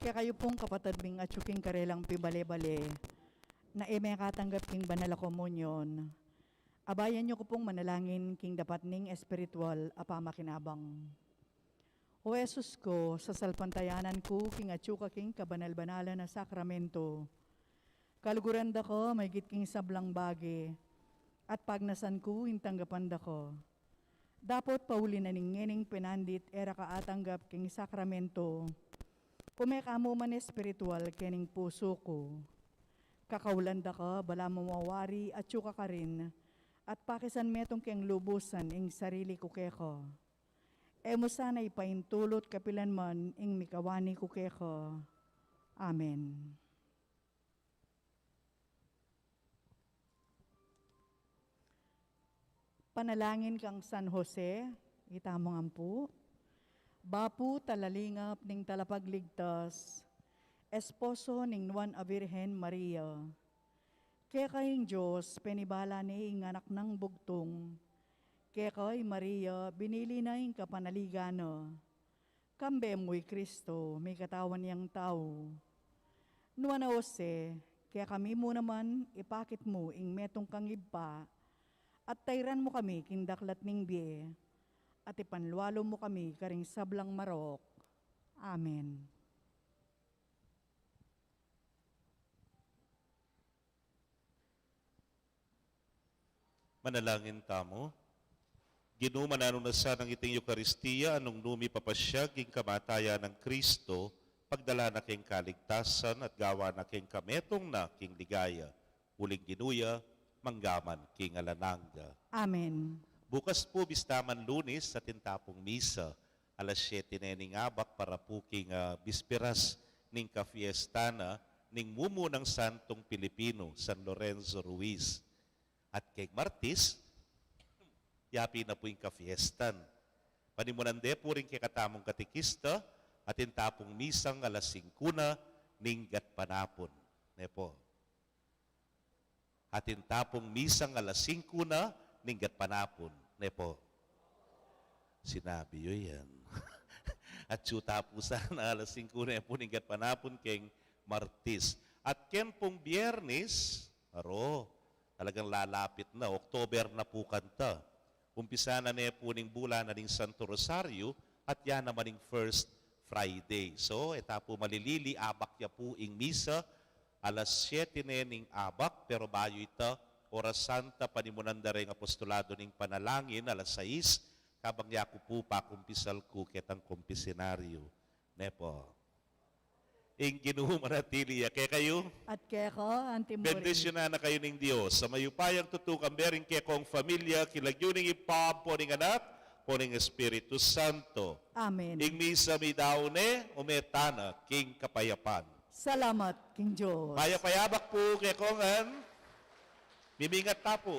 Kekayu pung kapatad ming atyu king karelang pibale-bale, na e mekatanggap king banal a komunyon, abayan yu ku pung manalangin king dapat ning espiritual a pamakinabang. O Jesus ku, sasalpantayanan ku king atyu ka king kabanal-banalan a sakramento. Kaluguran da ka maygit king sablang bage, at pagnasan ku ing tanggapan da ka. Dapot pauli na ning ngening penandit e ra ka atanggap king sakramento, ume ka mu man espiritual kening pusu ku. Kakaulan da ka, balamu mawari atyu ka karin, at pakisan metung keng lubusan ing sarili ku keka. E mu sana ipaintulut kapilan man ing mikawani ku keka. Amen. Panalangin kang San Jose, itamu ngan pu. Bapu talalingap ning Talapagligtas, esposo ning Nuan a Virgen Maria. Keka ing Dios penibala ne ing anak nang bugtung. Keka i Maria binili na ing kapanaligan na. Kambe mu i Kristo, mikatawan yang tau. Nuan a Jose, kekami mu naman ipakit mu ing metung kang ibpa, at tairan mu kami king daklat ning bie, at ipanlualu mu kami karing sablang marok. Amen. Manalangin tamu. Ginu, mananu na sanang iting Eukaristia a nung nu mipapasyag ing kamatayan nang Kristo, pagdala na king kaligtasan at gawa na king kametung na king ligaya, uling Ginu ya, mangga man king alang angga. Amen. Bukas pu, bista man Lunes, atin ta pung misa, alas siyete ne ning abak para pu king, ah, bisperas ning kafiesta na ning mumunang santung Pilipinu, San Lorenzo Ruiz. At keng Martis, yapin na pu ing kafiestan. Panimunan de pu ring kekatamung katekista, atin ta pung misang alas singku na ning gatpanapun. Ne pu. Atin ta pung misang alas singku na ning gatpanapun. Ne pu. Sinabi yu yan. Atyu ta pu sana alas singku ne pu ning gatpanapun keng Martis. At ken pung Biyernes, aro, talagang lalapit na, October na pu kanta. Umpisa na ne pu ning bulan na ning Santo Rosario, at ya naman ing First Friday. So, e ta pu malilili, abak ya pu ing misa, alas siyete ne ning abak, pero bayu ita, Oras Santa, panimunan da reng apostolado ning panalangin, alas sais, kabang yaku pu pakumpisal ku ketang kumpisinaryo. Ne pu. Ing Ginu manatili ya kekayu. At keka anti mu rin. Bendisyunan na kayu ning Dios a mayupayang tutu, kambe ring kekong familia, king lagyu ning Ibpa, ampo ning Anak, ampo ning Espiritu Santo. Amen. Ing misa meyari ne, ume tana king kapayapan. Salamat king Dios. Mayap a abak pu kekongan. Mimingat ta pu.